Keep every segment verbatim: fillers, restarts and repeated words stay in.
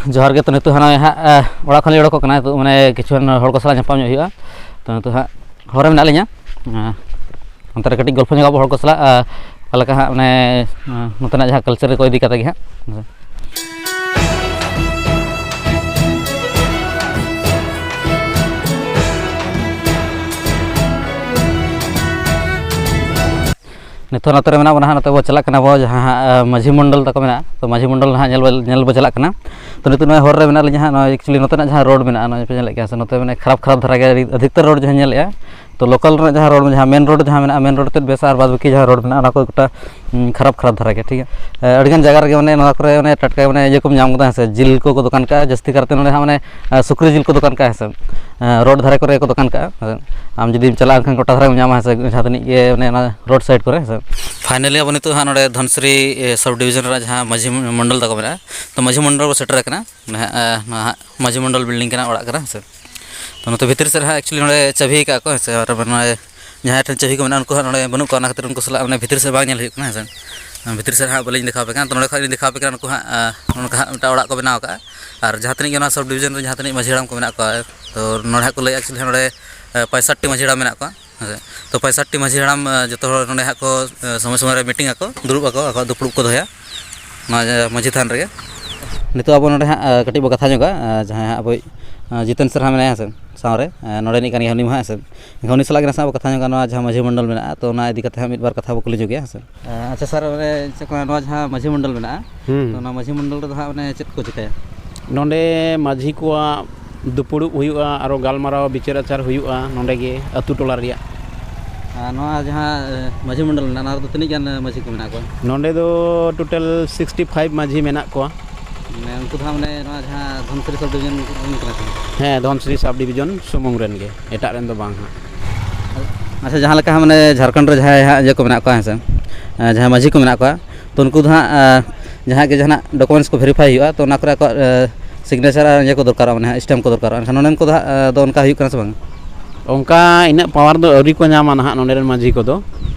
ᱡᱚᱦᱟᱨ ᱜᱮ᱾ ᱛᱚ, ᱱᱤᱛᱚᱜ ᱦᱟᱸᱜ ᱱᱚᱜᱼᱚᱭ ᱦᱟᱸᱜ, ᱮ, ᱚᱲᱟᱜ ᱠᱷᱚᱱ ᱞᱤᱧ ᱚᱰᱚᱠᱚᱜ ᱠᱟᱱᱟ᱾ ᱱᱤᱛᱚᱜ ᱢᱟᱱᱮ ᱠᱤᱪᱷᱩ ᱜᱟᱱ ᱦᱚᱲ ᱠᱚ ᱥᱟᱞᱟᱜ ᱧᱟᱯᱟᱢ ᱧᱚᱜ ᱦᱩᱭᱩᱜᱼᱟ᱾ ᱛᱚ, ᱱᱤᱛᱚᱜ ᱦᱟᱸᱜ ᱦᱚᱨ ᱨᱮ ᱢᱮᱱᱟᱜ ᱞᱤᱧᱟ᱾ ᱮ, ᱚᱱᱛᱮ ᱨᱮ ᱠᱟᱹᱴᱤᱡ ᱜᱚᱞᱯᱷᱚ ᱧᱚᱜ ᱟᱵᱚ ᱦᱚᱲ ᱠᱚ ᱥᱟᱞᱟᱜ, ᱮ, ᱚᱠᱟ ᱞᱮᱠᱟ ᱦᱟᱸᱜ ᱢᱟᱱᱮ, ᱮ, ᱱᱚᱛᱮᱱᱟᱜ ᱡᱟᱦᱟᱸ culture ᱠᱚ ᱤᱫᱤ ᱠᱟᱛᱮ ᱜᱮ ᱦᱟᱸᱜ᱾ ᱱᱤᱛᱚᱜ ᱱᱚᱛᱮ ᱨᱮ ᱢᱮᱱᱟᱜ ᱵᱚᱱᱟ ᱦᱟᱸᱜ, ᱱᱚᱛᱮ ᱵᱚ ᱪᱟᱞᱟᱜ ᱠᱟᱱᱟ ᱵᱚ ᱡᱟᱦᱟᱸ ᱦᱟᱸᱜ, ᱮ, ᱢᱟᱹᱡᱷᱤ ᱢᱚᱱᱰᱚᱞ ᱛᱟᱠᱚ ᱢᱮᱱᱟᱜᱼᱟ᱾ ᱛᱚ, ᱢᱟᱹᱡᱷᱤ ᱢᱚᱱᱰᱚᱞ ᱦᱟᱸᱜ ᱧᱮᱞ ᱵᱚ, ᱧᱮᱞ ᱵᱚ ᱪᱟᱞᱟᱜ ᱠᱟᱱᱟ᱾ ᱛᱚ, ᱱᱤᱛᱚᱜ ᱱᱚᱜᱼᱚᱭ ᱦᱚᱨ ᱨᱮ ᱢᱮᱱᱟᱜ ᱞᱤᱧᱟ ᱦᱟᱸᱜ, ᱱᱚᱜᱼᱚᱭ actually ᱱᱚᱛᱮᱱᱟᱜ ᱡᱟᱦᱟᱸ road ᱢᱮᱱᱟᱜᱼᱟ, ᱱᱚᱜᱼᱚᱭ ᱯᱮ ᱧᱮᱞᱮᱫ ᱜᱮᱭᱟ ᱥᱮ, ᱱᱚᱛᱮ ᱢᱟᱱᱮ ᱠᱷᱟᱨᱟᱯ ᱠᱷᱟᱨᱟᱯ ᱫᱷᱟᱨᱟ ᱜᱮ ᱟᱹᱰᱤ ᱟᱫᱷᱤᱠᱛᱟᱨ road ᱡᱟᱦᱟᱸ ᱧᱮᱞᱮᱫᱼᱟ, ᱛᱚ, local ᱨᱮᱱᱟᱜ ᱡᱟᱦᱟᱸ road, ᱡᱟᱦᱟᱸ main road ᱡᱟᱦᱟᱸ ᱢᱮᱱᱟᱜᱼᱟ, main road ᱛᱮᱫ ᱵᱮᱥᱟ, ᱟᱨ ᱵᱟᱫ ᱵᱟᱹᱠᱤ ᱡᱟᱦᱟᱸ road ᱢᱮᱱᱟᱜᱼᱟ, ᱚᱱᱟ ᱠᱚ ᱮᱠᱴᱟ, ᱩᱸ, ᱠᱷᱟᱨᱟᱯ ᱠᱷᱟᱨᱟᱯ ᱫᱷᱟᱨᱟ ᱜᱮ, ᱴᱷᱤᱠ ᱜᱮᱭᱟ᱾ ᱮ, ᱟᱹᱰᱤᱜᱟᱱ ᱡᱟᱭᱜᱟ ᱨᱮᱜᱮ ᱢᱟᱱᱮ ᱱᱚᱣᱟ ᱠᱚᱨᱮ ᱢᱟᱱᱮ ᱴᱟᱴᱠᱟ ᱢᱟᱱᱮ ᱤᱭᱟᱹ ᱠᱚᱢ ᱧᱟᱢ ᱜᱚᱫᱟ, ᱦᱮᱸ ᱥᱮ, ᱡᱤᱞ ᱠᱚᱠᱚ ᱫᱚᱠᱟᱱ ᱠᱟᱜᱼᱟ, ᱡᱟᱹᱥᱛᱤ ᱠᱟᱨᱛᱮ ᱱᱚᱰᱮ ᱦᱟᱸᱜ ᱢᱟᱱᱮ, ᱮ, ᱥᱩᱠᱨᱤ ᱡᱤᱞ ᱠᱚ ᱫᱚᱠᱟᱱ ᱠᱟᱜᱼᱟ, ᱦᱮᱸ ᱥᱮ᱾ ᱮ, road ᱫᱷᱟᱨᱮ ᱠᱚᱨᱮ ᱠᱚ ᱫᱚᱠᱟᱱ ᱠᱟᱜᱼᱟ, ᱦᱮᱸ ᱥᱮ᱾ ᱟᱢ ᱡᱩᱫᱤᱢ ᱪᱟᱞᱟᱜ ᱠᱷᱟᱱ ᱜᱚᱴᱟ ᱫᱷᱟᱨᱮᱢ ᱧᱟᱢᱟ, ᱦᱮᱸ ᱥᱮ, ᱡᱟᱦᱟᱸ ᱛᱤᱱᱟᱹᱜ ᱜᱮ ᱢᱟᱱᱮ ᱚᱱᱟ road side ᱠᱚᱨᱮ, ᱦᱮᱸ ᱥᱮ᱾ Finally ᱟᱵᱚ ᱱᱤᱛᱚᱜ ᱦᱟᱸᱜ ᱱᱚᱰᱮ ᱫᱷᱚᱱᱥᱤᱨᱤ, ᱮ, sub division ᱨᱮᱱᱟᱜ ᱡᱟᱦᱟᱸ ᱢᱟᱹᱡᱷᱤ ᱢᱚᱱᱰᱚᱞ ᱛᱟᱠᱚ ᱢᱮᱱᱟᱜᱼᱟ, ᱛᱚ ᱢᱟᱹᱡᱷᱤ ᱢᱚᱱᱰᱚᱞ ᱵᱚ ᱥᱮᱴᱮᱨ ᱟᱠᱟᱱᱟ᱾ ᱱᱚᱰᱮ ᱦᱟᱸᱜ, ᱮ, ᱱᱚᱣᱟ ᱦᱟᱸᱜ ᱢᱟᱹᱡᱷᱤ ᱢᱚᱱᱰᱚᱞ building ᱠᱟᱱᱟ, ᱚᱲᱟᱜ ᱠᱟᱱᱟ, ᱦᱮᱸ ᱥᱮ᱾ ᱛᱚ ᱱᱚᱛᱮ ᱵᱷᱤᱛᱤᱨ ᱥᱮᱫ ᱨᱮ ᱦᱟᱸᱜ actually ᱱᱚᱰᱮ ᱪᱟᱹᱵᱤ ᱟᱠᱟᱫ ᱠᱚ, ᱦᱮᱸ ᱥᱮ, ᱟᱨ ᱱᱚᱜᱼᱚᱭ ᱡᱟᱦᱟᱸᱭ ᱴᱷᱮᱱ ᱪᱟᱹᱵᱤ ᱠᱚ ᱢᱮᱱᱟᱜᱼᱟ, ᱩᱱᱠᱩ ᱦᱟᱸᱜ ᱱᱚᱰᱮ ᱵᱟᱹᱱᱩᱜ ᱠᱚᱣᱟ, ᱚᱱᱟ ᱠᱷᱟᱹᱛᱤᱨ ᱩᱱᱠᱩ ᱥᱟᱞᱟᱜ ᱢᱟᱱᱮ ᱵᱷᱤᱛᱤᱨ ᱥᱮᱫ ᱵᱟᱝ ᱧᱮᱞ ᱦᱩᱭᱩᱜ ᱠᱟᱱᱟ, ᱦᱮᱸ ᱥᱮ᱾ ᱵᱷᱤᱛᱤᱨ ᱥᱮᱫ ᱦᱟᱸᱜ ᱵᱟᱹᱞᱤᱧ ᱫᱮᱠᱷᱟᱣ ᱟᱯᱮ ᱠᱟᱱᱟ, ᱛᱚ ᱱᱚᱰᱮ ᱠᱷᱚᱱ ᱞᱤᱧ ᱫᱮᱠᱷᱟᱣ ᱟᱯᱮ ᱠᱟᱱᱟ, ᱱᱩᱠᱩ ᱦᱟᱸᱜ, ᱟᱸ, ᱱᱚᱜᱼᱚ ᱱᱚᱝᱠᱟ ᱦᱟᱸᱜ ᱢᱤᱫᱴᱟᱝ ᱚᱲᱟᱜ ᱠᱚ ᱵᱮᱱᱟᱣ ᱟᱠᱟᱫᱼᱟ᱾ ᱟᱨ ᱡᱟᱦᱟᱸ ᱛᱤᱱᱟᱹᱜ ᱜᱮ ᱚᱱᱟ sub division ᱨᱮ ᱡᱟᱦᱟᱸ ᱛᱤᱱᱟᱹᱜ ᱢᱟᱹᱡᱷᱤ ᱦᱟᱲᱟᱢ ᱠᱚ ᱢᱮᱱᱟᱜ ᱠᱚᱣᱟ, ᱛᱚ ᱱᱚᱰᱮ ᱦᱟᱸᱜ ᱠᱚ ᱞᱟᱹᱭᱮᱫᱼᱟ actually ᱱᱚᱰᱮ, ᱟᱸ, ᱯᱚᱸᱭᱥᱟᱴᱴᱤ ᱢᱟᱹᱡᱷᱤ ᱦᱟᱲᱟᱢ ᱢᱮᱱᱟᱜ ᱠᱚᱣᱟ, ᱦᱮᱸ ᱥᱮ᱾ ᱛᱚ ᱯᱚᱸᱭᱥᱟᱴᱴᱤ ᱢᱟᱹᱡᱷᱤ ᱦᱟᱲᱟᱢ, ᱟᱸ, ᱡᱚᱛᱚ ᱦᱚᱲ ᱱᱚᱰᱮ ᱦᱟᱸᱜ ᱠᱚ, ᱟᱸ, ᱥᱚᱢᱚᱭ ᱥᱚᱢᱚᱭ ᱨᱮ meeting ᱟᱠᱚ, ᱫᱩᱲᱩᱵ ᱟᱠᱚ, ᱟᱠᱚᱣᱟᱜ ᱫᱩᱯᱲᱩᱵ ᱠᱚ ᱫᱚᱦᱚᱭᱟ ᱱᱚᱣᱟ, ᱟᱸ, ᱢᱟᱹᱡᱷᱤ ᱛᱷᱟᱱ ᱨᱮᱜᱮ᱾ ᱱᱤᱛᱚᱜ ᱟᱵᱚ ᱱᱚᱰᱮ ᱦᱟᱸᱜ, ᱟᱸ, ᱠᱟᱹᱴᱤᱡ ᱵᱚ ᱠᱟᱛᱷᱟ ᱧᱚᱜᱟ, ᱟᱸ, ᱡᱟᱦᱟᱸᱭ ᱦᱟᱸᱜ ᱟᱵᱚᱭᱤᱡ, ᱟᱸ, ᱡᱤᱛᱮᱱ sir ᱦᱟᱸᱜ ᱢᱮᱱᱟᱭᱟ, ᱦᱮᱸ ᱥᱮ, ᱥᱟᱶᱨᱮ, ᱟᱸ, ᱱᱚᱰᱮᱱᱤᱡ ᱠᱟᱱ ᱜᱮᱭᱟ ᱩᱱᱤ ᱢᱟ, ᱦᱮᱸ ᱥᱮ᱾ ᱮᱱᱠᱷᱟᱱ ᱩᱱᱤ ᱥᱟᱞᱟᱜ ᱜᱮ ᱱᱟᱥᱮᱱᱟᱜ ᱵᱚ ᱠᱟᱛᱷᱟ ᱧᱚᱜᱟ, ᱱᱚᱣᱟ ᱡᱟᱦᱟᱸ ᱢᱟᱹᱡᱷᱤ ᱢᱚᱱᱰᱚᱞ ᱢᱮᱱᱟᱜᱼᱟ, ᱛᱚ ᱚᱱᱟ ᱤᱫᱤ ᱠᱟᱛᱮ ᱦᱟᱸᱜ ᱢᱤᱫ ᱵᱟᱨ ᱠᱟᱛᱷᱟ ᱵᱚ ᱠᱩᱞᱤ ᱧᱚᱜᱮᱭᱟ, ᱦᱮᱸ ᱥᱮ᱾ ᱟᱪᱪᱷᱟ sir, ᱢᱟᱱᱮ ᱪᱮᱫ ᱠᱚ ᱢᱮᱱᱟ, ᱱᱚᱣᱟ ᱡᱟᱦᱟᱸ ᱢᱟᱹᱡᱷᱤ ᱢᱚᱱᱰᱚᱞ ᱢᱮᱱᱟᱜᱼᱟ, ᱦᱩᱸ᱾ ᱛᱚ ᱚᱱᱟ ᱢᱟᱹᱡᱷᱤ ᱢᱚᱱᱰᱚᱞ ᱨᱮᱫᱚ ᱦᱟᱸᱜ ᱢᱟᱱᱮ ᱪᱮᱫ ᱠᱚ ᱪᱤᱠᱟᱹᱭᱟ? ᱱᱚᱰᱮ ᱢᱟᱹᱡᱷᱤ ᱠᱚᱣᱟᱜ ᱫᱩᱯᱩᱲᱩᱵ ᱦᱩᱭᱩᱜᱼᱟ, ᱟᱨᱚ ᱜᱟᱞᱢᱟᱨᱟᱣ ᱵᱤᱪᱟᱹᱨ ᱟᱪᱟᱨ ᱦᱩᱭᱩᱜᱼᱟ ᱱᱚᱰᱮ ᱜᱮ, ᱟᱹᱛᱩ ᱴᱚᱞᱟ ᱨᱮᱭᱟᱜ᱾ ᱟᱨ ᱱᱚᱣᱟ ᱡᱟᱦᱟᱸ, ᱮ, ᱢᱟᱹᱡᱷᱤ ᱢᱚᱱᱰᱚᱞ ᱢᱮᱱᱟᱜᱼᱟ, ᱱᱚᱣᱟ ᱨᱮᱫᱚ ᱛᱤᱱᱟᱹᱜ ᱜᱟᱱ, ᱮ, ᱢᱟᱹᱡᱷᱤ ᱠᱚ ᱢᱮᱱᱟᱜ ᱠᱚᱣᱟ? ᱱᱚᱰᱮ ᱫᱚ total sixty five ᱢᱟᱹᱡᱷᱤ ᱢᱮᱱᱟᱜ ᱠᱚᱣᱟ᱾ ᱢᱟᱱᱮ ᱩᱱᱠᱩ ᱫᱚ ᱦᱟᱸᱜ ᱢᱟᱱᱮ ᱱᱚᱣᱟ ᱡᱟᱦᱟᱸ ᱫᱷᱚᱱᱥᱤᱨᱤ sub division ᱨᱮᱱ ᱠᱟᱱᱟ ᱠᱚ? ᱦᱮᱸ, ᱫᱷᱚᱱᱥᱤᱨᱤ sub division ᱥᱩᱢᱩᱝ ᱨᱮᱱ ᱜᱮ, ᱮᱴᱟᱜ ᱨᱮᱱ ᱫᱚ ᱵᱟᱝ ᱦᱟᱸᱜ᱾ ᱟᱪᱪᱷᱟ, ᱡᱟᱦᱟᱸ ᱞᱮᱠᱟ ᱦᱟᱸᱜ ᱢᱟᱱᱮ ᱡᱷᱟᱲᱠᱷᱚᱸᱰ ᱨᱮ ᱡᱟᱦᱟᱸᱭ ᱦᱟᱸᱜ ᱤᱭᱟᱹ ᱠᱚ ᱢᱮᱱᱟᱜ ᱠᱚᱣᱟ, ᱦᱮᱸ ᱥᱮ, ᱮ, ᱡᱟᱦᱟᱸᱭ ᱢᱟᱹᱡᱷᱤ ᱠᱚ ᱢᱮᱱᱟᱜ ᱠᱚᱣᱟ, ᱛᱚ ᱩᱱᱠᱩ ᱫᱚ ᱦᱟᱸᱜ, ᱮ, ᱡᱟᱦᱟᱸ ᱜᱮ ᱡᱟᱦᱟᱱᱟᱜ documents ᱠᱚ verify ᱦᱩᱭᱩᱜᱼᱟ, ᱛᱚ ᱚᱱᱟ ᱠᱚᱨᱮ ᱟᱠᱚᱣᱟᱜ, ᱮ, signature ᱟᱨ ᱤᱭᱟᱹ ᱠᱚ ᱫᱚᱨᱠᱟᱨᱚᱜᱼᱟ, ᱢᱟᱱᱮ ᱦᱟᱸᱜ stamp ᱠᱚ ᱫᱚᱨᱠᱟᱨᱚᱜᱼᱟ᱾ ᱮᱱᱠᱷᱟᱱ ᱱᱚᱰᱮᱱ ᱠᱚᱫᱚ ᱦᱟᱸᱜ, ᱮ, ᱫᱚ ᱚᱱᱠᱟ ᱦᱩᱭᱩᱜ ᱠᱟᱱᱟ ᱥᱮ ᱵᱟᱝ? ᱚᱱᱠᱟ ᱤᱱᱟᱹᱜ power ᱫᱚ ᱟᱹᱣᱨᱤ ᱠᱚ ᱧᱟᱢᱟ ᱱᱟᱦᱟᱜ ᱱᱚᱰᱮ ᱨᱮᱱ ᱢᱟᱹᱡᱷᱤ ᱠᱚᱫᱚ᱾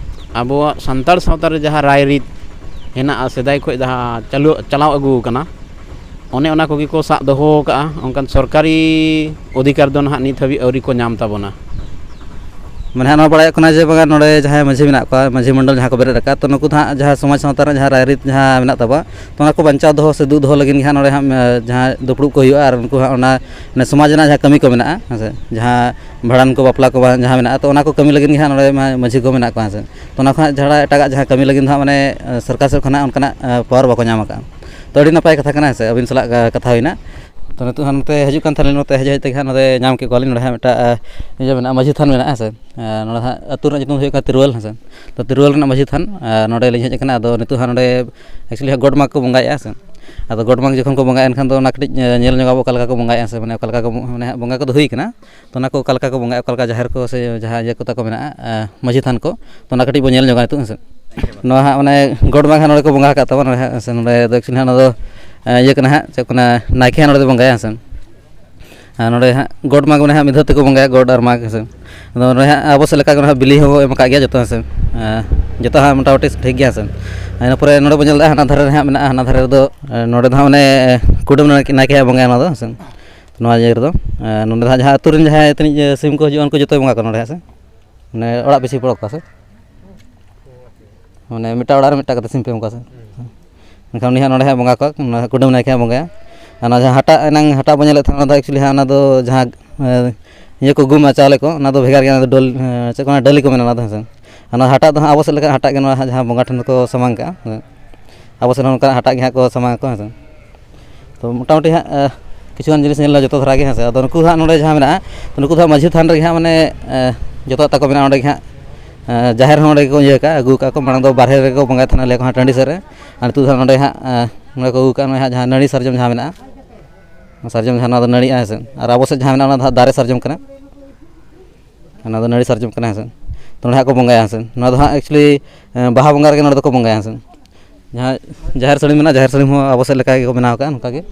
ᱟᱵᱚᱣᱟᱜ ᱥᱟᱱᱛᱟᱲ ᱥᱟᱶᱛᱟ ᱨᱮ ᱡᱟᱦᱟᱸ ᱨᱟᱭᱨᱤᱛ ᱦᱮᱱᱟᱜᱼᱟ, ᱥᱮᱫᱟᱭ ᱠᱷᱚᱱ ᱡᱟᱦᱟᱸ ᱪᱟᱹᱞᱩ, ᱪᱟᱞᱟᱣ ᱟᱹᱜᱩ ᱟᱠᱟᱱᱟ, ᱚᱱᱮ ᱚᱱᱟ ᱠᱚᱜᱮ ᱠᱚ ᱥᱟᱵ ᱫᱚᱦᱚ ᱟᱠᱟᱫᱼᱟ᱾ ᱚᱱᱠᱟᱱ ᱥᱚᱨᱠᱟᱨᱤ ᱚᱫᱷᱤᱠᱟᱨ ᱫᱚ ᱱᱟᱦᱟᱜ ᱱᱤᱛ ᱦᱟᱹᱵᱤᱡ ᱟᱹᱣᱨᱤ ᱠᱚ ᱧᱟᱢ ᱛᱟᱵᱚᱱᱟ᱾ ᱢᱟᱱᱮ ᱦᱟᱸᱜ ᱱᱚᱣᱟ ᱵᱟᱲᱟᱭᱚᱜ ᱠᱟᱱᱟ ᱡᱮ ᱵᱟᱝᱟ, ᱱᱚᱰᱮ ᱡᱟᱦᱟᱸᱭ ᱢᱟᱹᱡᱷᱤ ᱢᱮᱱᱟᱜ ᱠᱚᱣᱟ, ᱢᱟᱹᱡᱷᱤ ᱢᱚᱱᱰᱚᱞ ᱡᱟᱦᱟᱸ ᱠᱚ ᱵᱮᱨᱮᱫ ᱟᱠᱟᱫ, ᱛᱚ ᱱᱩᱠᱩ ᱫᱚ ᱦᱟᱸᱜ ᱡᱟᱦᱟᱸ ᱥᱚᱢᱟᱡᱽ ᱥᱟᱶᱛᱟ ᱨᱮᱱᱟᱜ ᱡᱟᱦᱟᱸ ᱨᱟᱭᱨᱤᱛ ᱡᱟᱦᱟᱸ ᱢᱮᱱᱟᱜ ᱛᱟᱵᱚᱣᱟ, ᱛᱚ ᱚᱱᱟ ᱠᱚ ᱵᱟᱧᱪᱟᱣ ᱫᱚᱦᱚ ᱥᱮ ᱫᱩᱜ ᱫᱚᱦᱚ ᱞᱟᱹᱜᱤᱫ ᱜᱮ ᱦᱟᱸᱜ ᱱᱚᱰᱮ ᱦᱟᱸᱜ, ᱮ, ᱡᱟᱦᱟᱸ ᱫᱩᱯᱲᱩᱵ ᱠᱚ ᱦᱩᱭᱩᱜᱼᱟ ᱟᱨ ᱩᱱᱠᱩ ᱦᱟᱸᱜ ᱚᱱᱟ, ᱚᱱᱟ ᱥᱚᱢᱟᱡᱽ ᱨᱮᱱᱟᱜ ᱡᱟᱦᱟᱸ ᱠᱟᱹᱢᱤ ᱠᱚ ᱢᱮᱱᱟᱜᱼᱟ, ᱦᱮᱸ ᱥᱮ, ᱡᱟᱦᱟᱸ ᱵᱷᱟᱸᱰᱟᱱ ᱠᱚ, ᱵᱟᱯᱞᱟ ᱠᱚ, ᱵᱟ-, ᱡᱟᱦᱟᱸ ᱢᱮᱱᱟᱜᱼᱟ, ᱛᱚ ᱚᱱᱟ ᱠᱚ ᱠᱟᱹᱢᱤ ᱞᱟᱹᱜᱤᱫ ᱜᱮ ᱦᱟᱸᱜ ᱱᱚᱰᱮ ᱢᱟ-, ᱢᱟᱹᱡᱷᱤ ᱠᱚ ᱢᱮᱱᱟᱜ ᱠᱚᱣᱟ, ᱦᱮᱸ ᱥᱮ᱾ ᱛᱚ ᱚᱱᱟ ᱠᱷᱚᱱᱟᱜ ᱡᱟᱦᱟᱸ ᱮᱴᱟᱜᱟᱜ ᱡᱟᱦᱟᱸ ᱠᱟᱹᱢᱤ ᱞᱟᱹᱜᱤᱫ ᱫᱚ ᱦᱟᱸᱜ ᱢᱟᱱᱮ, ᱮ, ᱥᱚᱨᱠᱟᱨ ᱥᱮᱫ ᱠᱷᱚᱱᱟᱜ ᱚᱱᱠᱟᱱᱟᱜ, ᱮ, power ᱵᱟᱠᱚ ᱧᱟᱢ ᱟᱠᱟᱫᱼᱟ᱾ ᱛᱚ ᱟᱹᱰᱤ ᱱᱟᱯᱟᱭ ᱠᱟᱛᱷᱟ ᱠᱟᱱᱟ, ᱦᱮᱸ ᱥᱮ, ᱟᱹᱵᱤᱱ ᱥᱟᱞᱟᱜ, ᱮ, ᱠᱟᱛᱷᱟ ᱦᱩᱭᱱᱟ᱾ ᱛᱚ ᱱᱤᱛᱚᱜ ᱦᱟᱸᱜ ᱱᱚᱛᱮ ᱦᱤᱡᱩᱜ ᱠᱟᱱ ᱛᱟᱦᱮᱱᱟ, ᱱᱚᱛᱮ ᱦᱮᱡ ᱦᱮᱡ ᱛᱮᱜᱮ ᱦᱟᱸᱜ ᱱᱚᱰᱮ ᱧᱟᱢ ᱠᱮᱫ ᱠᱚᱣᱟᱞᱤᱧ᱾ ᱱᱚᱰᱮ ᱦᱟᱸᱜ ᱢᱤᱫᱴᱟᱜ, ᱮ, ᱤᱭᱟᱹ ᱢᱮᱱᱟᱜᱼᱟ, ᱢᱟᱹᱡᱷᱤ ᱛᱷᱟᱱ ᱢᱮᱱᱟᱜᱼᱟ, ᱦᱮᱸ ᱥᱮ᱾ ᱮ, ᱱᱚᱰᱮ ᱦᱟᱸᱜ ᱟᱹᱛᱩ ᱨᱮᱱᱟᱜ ᱧᱩᱛᱩᱢ ᱫᱚ ᱦᱩᱭᱩᱜ ᱠᱟᱱᱟ ᱛᱤᱨᱣᱟᱹᱞ, ᱦᱮᱸ ᱥᱮ᱾ ᱛᱚ ᱛᱤᱨᱣᱟᱹᱞ ᱨᱮᱱᱟᱜ ᱢᱟᱹᱡᱷᱤ ᱛᱷᱟᱱ, ᱮ, ᱱᱚᱰᱮ ᱞᱤᱧ ᱦᱮᱡ ᱟᱠᱟᱱᱟ᱾ ᱟᱫᱚ ᱱᱤᱛᱚᱜ ᱦᱟᱸᱜ ᱱᱚᱰᱮ actually ᱦᱟᱸᱜ ᱜᱚᱰ ᱢᱟᱜᱽ ᱠᱚ ᱵᱚᱸᱜᱟᱭᱮᱫᱼᱟ, ᱦᱮᱸ ᱥᱮ᱾ ᱟᱫᱚ ᱜᱚᱰ ᱢᱟᱜᱽ ᱡᱚᱠᱷᱚᱱ ᱠᱚ ᱵᱚᱸᱜᱟᱭᱟ, ᱮᱱᱠᱷᱟᱱ ᱫᱚ ᱚᱱᱟ ᱠᱟᱹᱴᱤᱡ, ᱮ, ᱧᱮᱞ ᱧᱚᱜ ᱟᱵᱚ, ᱚᱠᱟ ᱞᱮᱠᱟ ᱠᱚ ᱵᱚᱸᱜᱟᱭᱮᱫᱼᱟ, ᱦᱮᱸ ᱥᱮ᱾ ᱢᱟᱱᱮ ᱚᱠᱟ ᱞᱮᱠᱟ ᱠᱚ, ᱢᱟᱱᱮ ᱦᱟᱸᱜ ᱵᱚᱸᱜᱟ ᱠᱚᱫᱚ ᱦᱩᱭ ᱠᱟᱱᱟ, ᱛᱚ ᱚᱱᱟ ᱠᱚ ᱚᱠᱟ ᱞᱮᱠᱟ ᱠᱚ ᱵᱚᱸᱜᱟᱭᱟ, ᱚᱠᱟ ᱞᱮᱠᱟ ᱡᱟᱦᱮᱨ ᱠᱚ ᱥᱮ ᱡᱟᱦᱟᱸ ᱤᱭᱟᱹ ᱠᱚ ᱛᱟᱠᱚ ᱢᱮᱱᱟᱜᱼᱟ, ᱮ, ᱢᱟᱹᱡᱷᱤ ᱛᱷᱟᱱ ᱠᱚ, ᱛᱚ ᱚᱱᱟ ᱠᱟᱹᱴᱤᱡ ᱵᱚᱱ ᱧᱮᱞ ᱧᱚᱜᱟ ᱱᱤᱛᱚᱜ, ᱦᱮᱸ ᱥᱮ᱾ ᱱᱚᱣᱟ ᱦᱟᱸᱜ ᱢᱟᱱᱮ ᱜᱚᱰ ᱢᱟᱜᱽ ᱦᱟᱸᱜ ᱱᱚᱰᱮ ᱠᱚ ᱵᱚᱸᱜᱟ ᱟᱠᱟᱫ ᱛᱟᱵᱚᱱᱟ, ᱱᱚᱰᱮ ᱦᱟᱸᱜ, ᱦᱮᱸ ᱥᱮ, ᱱᱚᱰᱮ ᱫᱚ actually ᱦᱟᱸᱜ ᱱᱚᱣᱟ ᱫᱚ, ᱮ, ᱤᱭᱟᱹ ᱠᱟᱱᱟ ᱦᱟᱸᱜ, ᱪᱮᱫ ᱠᱚ ᱢᱮᱱᱟ, ᱱᱟᱭᱠᱮ ᱦᱟᱸᱜ ᱱᱚᱰᱮ ᱫᱚ ᱵᱚᱸᱜᱟᱭᱟ, ᱦᱮᱸ ᱥᱮ᱾ ᱟᱨ ᱱᱚᱰᱮ ᱦᱟᱸᱜ ᱜᱚᱰ ᱢᱟᱜᱽ ᱢᱟᱱᱮ ᱦᱟᱸᱜ ᱢᱤᱫ ᱫᱷᱟᱣ ᱛᱮᱠᱚ ᱵᱚᱸᱜᱟᱭᱟ, ᱜᱚᱰ ᱟᱨ ᱢᱟᱜᱽ, ᱦᱮᱸ ᱥᱮ᱾ ᱟᱫᱚ ᱱᱚᱰᱮ ᱦᱟᱸᱜ ᱟᱵᱚ ᱥᱮᱫ ᱞᱮᱠᱟ ᱜᱮ ᱦᱟᱸᱜ ᱵᱤᱞᱤ ᱦᱚᱸ ᱮᱢ ᱟᱠᱟᱫ ᱜᱮᱭᱟ ᱡᱚᱛᱚ, ᱦᱮᱸ ᱥᱮ᱾ ᱮ, ᱡᱚᱛᱚ ᱦᱟᱸᱜ ᱢᱚᱴᱟᱢᱩᱴᱤ ᱴᱷᱤᱠ ᱜᱮᱭᱟ, ᱦᱮᱸ ᱥᱮ᱾ ᱤᱱᱟᱹ ᱯᱚᱨᱮ ᱱᱚᱰᱮ ᱵᱚᱱ ᱧᱮᱞ ᱮᱫᱟ, ᱦᱟᱱᱟ ᱫᱷᱟᱨᱮ ᱨᱮ ᱦᱟᱸᱜ ᱢᱮᱱᱟᱜᱼᱟ, ᱦᱟᱱᱟ ᱫᱷᱟᱨᱮ ᱨᱮᱫᱚ, ᱮ, ᱱᱚᱰᱮ ᱫᱚ ᱦᱟᱸᱜ ᱢᱟᱱᱮ, ᱮ, ᱠᱩᱰᱟᱹᱢ ᱱᱟᱭᱠᱮ, ᱱᱟᱭᱠᱮ ᱦᱟᱸᱜ ᱵᱚᱸᱜᱟᱭᱟ ᱱᱚᱣᱟ ᱫᱚ, ᱦᱮᱸ ᱥᱮ᱾ ᱱᱚᱣᱟ ᱤᱭᱟᱹ ᱨᱮᱫᱚ, ᱮ, ᱱᱚᱰᱮ ᱫᱚ ᱦᱟᱸᱜ ᱡᱟᱦᱟᱸ ᱟᱹᱛᱩ ᱨᱮᱱ ᱡᱟᱦᱟᱸᱭ ᱛᱤᱱᱟᱹᱜ, ᱮ, ᱥᱤᱢ ᱠᱚ ᱦᱤᱡᱩᱜᱼᱟ, ᱩᱱᱠᱩ ᱡᱚᱛᱚᱭ ᱵᱚᱸᱜᱟ ᱠᱚᱣᱟ ᱱᱚᱰᱮ, ᱦᱮᱸ ᱥᱮ᱾ ᱢᱟᱱᱮ ᱚᱲᱟᱜ ᱯᱤᱪᱷᱤ ᱯᱚᱲᱚᱜ ᱠᱚᱣᱟ ᱥᱮ? ᱢᱟᱱᱮ ᱢᱤᱫᱴᱟᱝ ᱚᱲᱟᱜ ᱨᱮ ᱢᱤᱫᱴᱟᱝ ᱠᱟᱛᱮ ᱥᱤᱢ ᱯᱮ ᱮᱢ ᱠᱚᱣᱟ ᱥᱮ? ᱢᱮᱱᱠᱷᱟᱱ ᱩᱱᱤ ᱦᱟᱸᱜ ᱱᱚᱰᱮ ᱦᱟᱸᱜ ᱵᱚᱸᱜᱟ ᱠᱚᱣᱟ, ᱱᱚᱣᱟ ᱠᱩᱰᱟᱹᱢ ᱱᱟᱭᱠᱮ ᱦᱟᱸᱜ ᱵᱚᱸᱜᱟᱭᱟ᱾ ᱟᱨ ᱚᱱᱟ ᱡᱟᱦᱟᱸ ᱦᱟᱴᱟᱜ, ᱮᱱᱟᱝ ᱦᱟᱴᱟᱜ ᱵᱚᱱ ᱧᱮᱞᱮᱫ ᱛᱟᱦᱮᱱᱟ, ᱚᱱᱟ ᱫᱚ actually ᱦᱟᱸᱜ ᱚᱱᱟ ᱫᱚ ᱡᱟᱦᱟᱸ, ᱮ, ᱤᱭᱟᱹ ᱠᱚ ᱜᱩᱢᱟ ᱪᱟᱣᱞᱮ ᱠᱚ, ᱚᱱᱟ ᱫᱚ ᱵᱷᱮᱜᱟᱨ ᱜᱮᱭᱟ, ᱚᱱᱟ ᱫᱚ ᱰᱟᱹᱞ-, ᱮ, ᱪᱮᱫ ᱠᱚ ᱢᱮᱱᱟ, ᱰᱟᱹᱞᱤ ᱠᱚ ᱢᱮᱱᱟ ᱚᱱᱟ ᱫᱚ, ᱦᱮᱸ ᱥᱮ᱾ ᱟᱨ ᱱᱚᱣᱟ ᱦᱟᱴᱟᱜ ᱫᱚ ᱦᱟᱸᱜ ᱟᱵᱚ ᱥᱮᱫ ᱞᱮᱠᱟ ᱦᱟᱴᱟᱜ ᱜᱮ, ᱱᱚᱣᱟ ᱦᱟᱸᱜ ᱡᱟᱦᱟᱸ ᱵᱚᱸᱜᱟ ᱴᱷᱮᱱ ᱫᱚᱠᱚ ᱥᱟᱢᱟᱝ ᱠᱟᱜᱼᱟ, ᱦᱮᱸ᱾ ᱟᱵᱚ ᱥᱮᱫ ᱦᱚᱸ ᱱᱚᱝᱠᱟᱱᱟᱜ ᱦᱟᱴᱟᱜ ᱜᱮ ᱦᱟᱸᱜ ᱠᱚ ᱥᱟᱢᱟᱝ ᱟᱠᱚ, ᱦᱮᱸ ᱥᱮ᱾ ᱛᱚ ᱢᱚᱴᱟᱢᱩᱴᱤ ᱦᱟᱸᱜ, ᱮ, ᱠᱤᱪᱷᱩᱜᱟᱱ ᱡᱤᱱᱤᱥ ᱧᱮᱞ ᱮᱱᱟ ᱡᱚᱛᱚ ᱫᱷᱟᱨᱟ ᱜᱮ, ᱦᱮᱸ ᱥᱮ᱾ ᱟᱫᱚ ᱱᱩᱠᱩ ᱫᱚ ᱦᱟᱸᱜ ᱱᱚᱰᱮ ᱡᱟᱦᱟᱸ ᱢᱮᱱᱟᱜᱼᱟ, ᱱᱩᱠᱩ ᱫᱚ ᱦᱟᱸᱜ ᱢᱟᱹᱡᱷᱤ ᱛᱷᱟᱱ ᱨᱮᱜᱮ ᱦᱟᱸᱜ ᱢᱟᱱᱮ, ᱮ, ᱡᱚᱛᱚᱣᱟᱜ ᱛᱟᱠᱚ ᱢᱮᱱᱟᱜᱼᱟ ᱚᱸᱰᱮ ᱜᱮ ᱦᱟᱸᱜ᱾ ᱮ, ᱡᱟᱦᱮᱨ ᱦᱚᱸ ᱚᱸᱰᱮ ᱜᱮᱠᱚ ᱤᱭᱟᱹ ᱠᱟᱜᱼᱟ, ᱟᱹᱜᱩ ᱠᱟᱜᱼᱟ ᱠᱚ᱾ ᱢᱟᱲᱟᱝ ᱫᱚ ᱵᱟᱨᱦᱮ ᱨᱮᱜᱮ ᱠᱚ ᱵᱚᱸᱜᱟᱭ ᱛᱟᱦᱮᱱᱟ, ᱞᱟᱹᱭ ᱟᱠᱚ ᱦᱟᱸᱜ ᱴᱟᱺᱰᱤ ᱥᱮᱫ ᱨᱮ᱾ ᱟᱨ ᱱᱤᱛᱚᱜ ᱫᱚ ᱦᱟᱸᱜ ᱱᱚᱰᱮ ᱦᱟᱸᱜ, ᱮ, ᱱᱚᱰᱮ ᱠᱚ ᱟᱹᱜᱩ ᱠᱟᱜᱼᱟ, ᱱᱚᱜᱼᱚᱭ ᱦᱟᱸᱜ ᱡᱟᱦᱟᱸ ᱱᱟᱹᱲᱤ ᱥᱟᱨᱡᱚᱢ ᱡᱟᱦᱟᱸ ᱢᱮᱱᱟᱜᱼᱟ, ᱥᱟᱨᱡᱚᱢ ᱡᱟᱦᱟᱸ ᱱᱚᱣᱟ ᱫᱚ ᱱᱟᱹᱲᱤᱜᱼᱟ, ᱦᱮᱸ ᱥᱮ᱾ ᱟᱨ ᱟᱵᱚ ᱥᱮᱫ ᱡᱟᱦᱟᱸ ᱢᱮᱱᱟᱜᱼᱟ, ᱚᱱᱟ ᱫᱚ ᱦᱟᱸᱜ ᱫᱟᱨᱮ ᱥᱟᱨᱡᱚᱢ ᱠᱟᱱᱟ᱾ ᱚᱱᱟ ᱫᱚ ᱱᱟᱹᱲᱤ ᱥᱟᱨᱡᱚᱢ ᱠᱟᱱᱟ, ᱦᱮᱸ ᱥᱮ᱾ ᱛᱚ ᱱᱚᱰᱮ ᱦᱟᱸᱜ ᱠᱚ ᱵᱚᱸᱜᱟᱭᱟ, ᱦᱮᱸ ᱥᱮ᱾ ᱱᱚᱣᱟ ᱫᱚ ᱦᱟᱸᱜ actually, ᱮ, ᱵᱟᱦᱟ ᱵᱚᱸᱜᱟ ᱨᱮᱜᱮ ᱱᱚᱰᱮ ᱫᱚᱠᱚ ᱵᱚᱸᱜᱟᱭᱟ, ᱦᱮᱸ ᱥᱮ᱾ ᱡᱟᱦᱟᱸ ᱡᱟᱦᱮᱨ ᱥᱟᱹᱲᱤᱢ ᱢᱮᱱᱟᱜᱼᱟ, ᱡᱟᱦᱮᱨ ᱥᱟᱹᱲᱤᱢ ᱦᱚᱸ ᱟᱵᱚ ᱥᱮᱫ ᱞᱮᱠᱟ ᱜᱮᱠᱚ ᱵᱮᱱᱟᱣ ᱠᱟᱜᱼᱟ, ᱱᱚᱝᱠᱟ ᱜᱮ᱾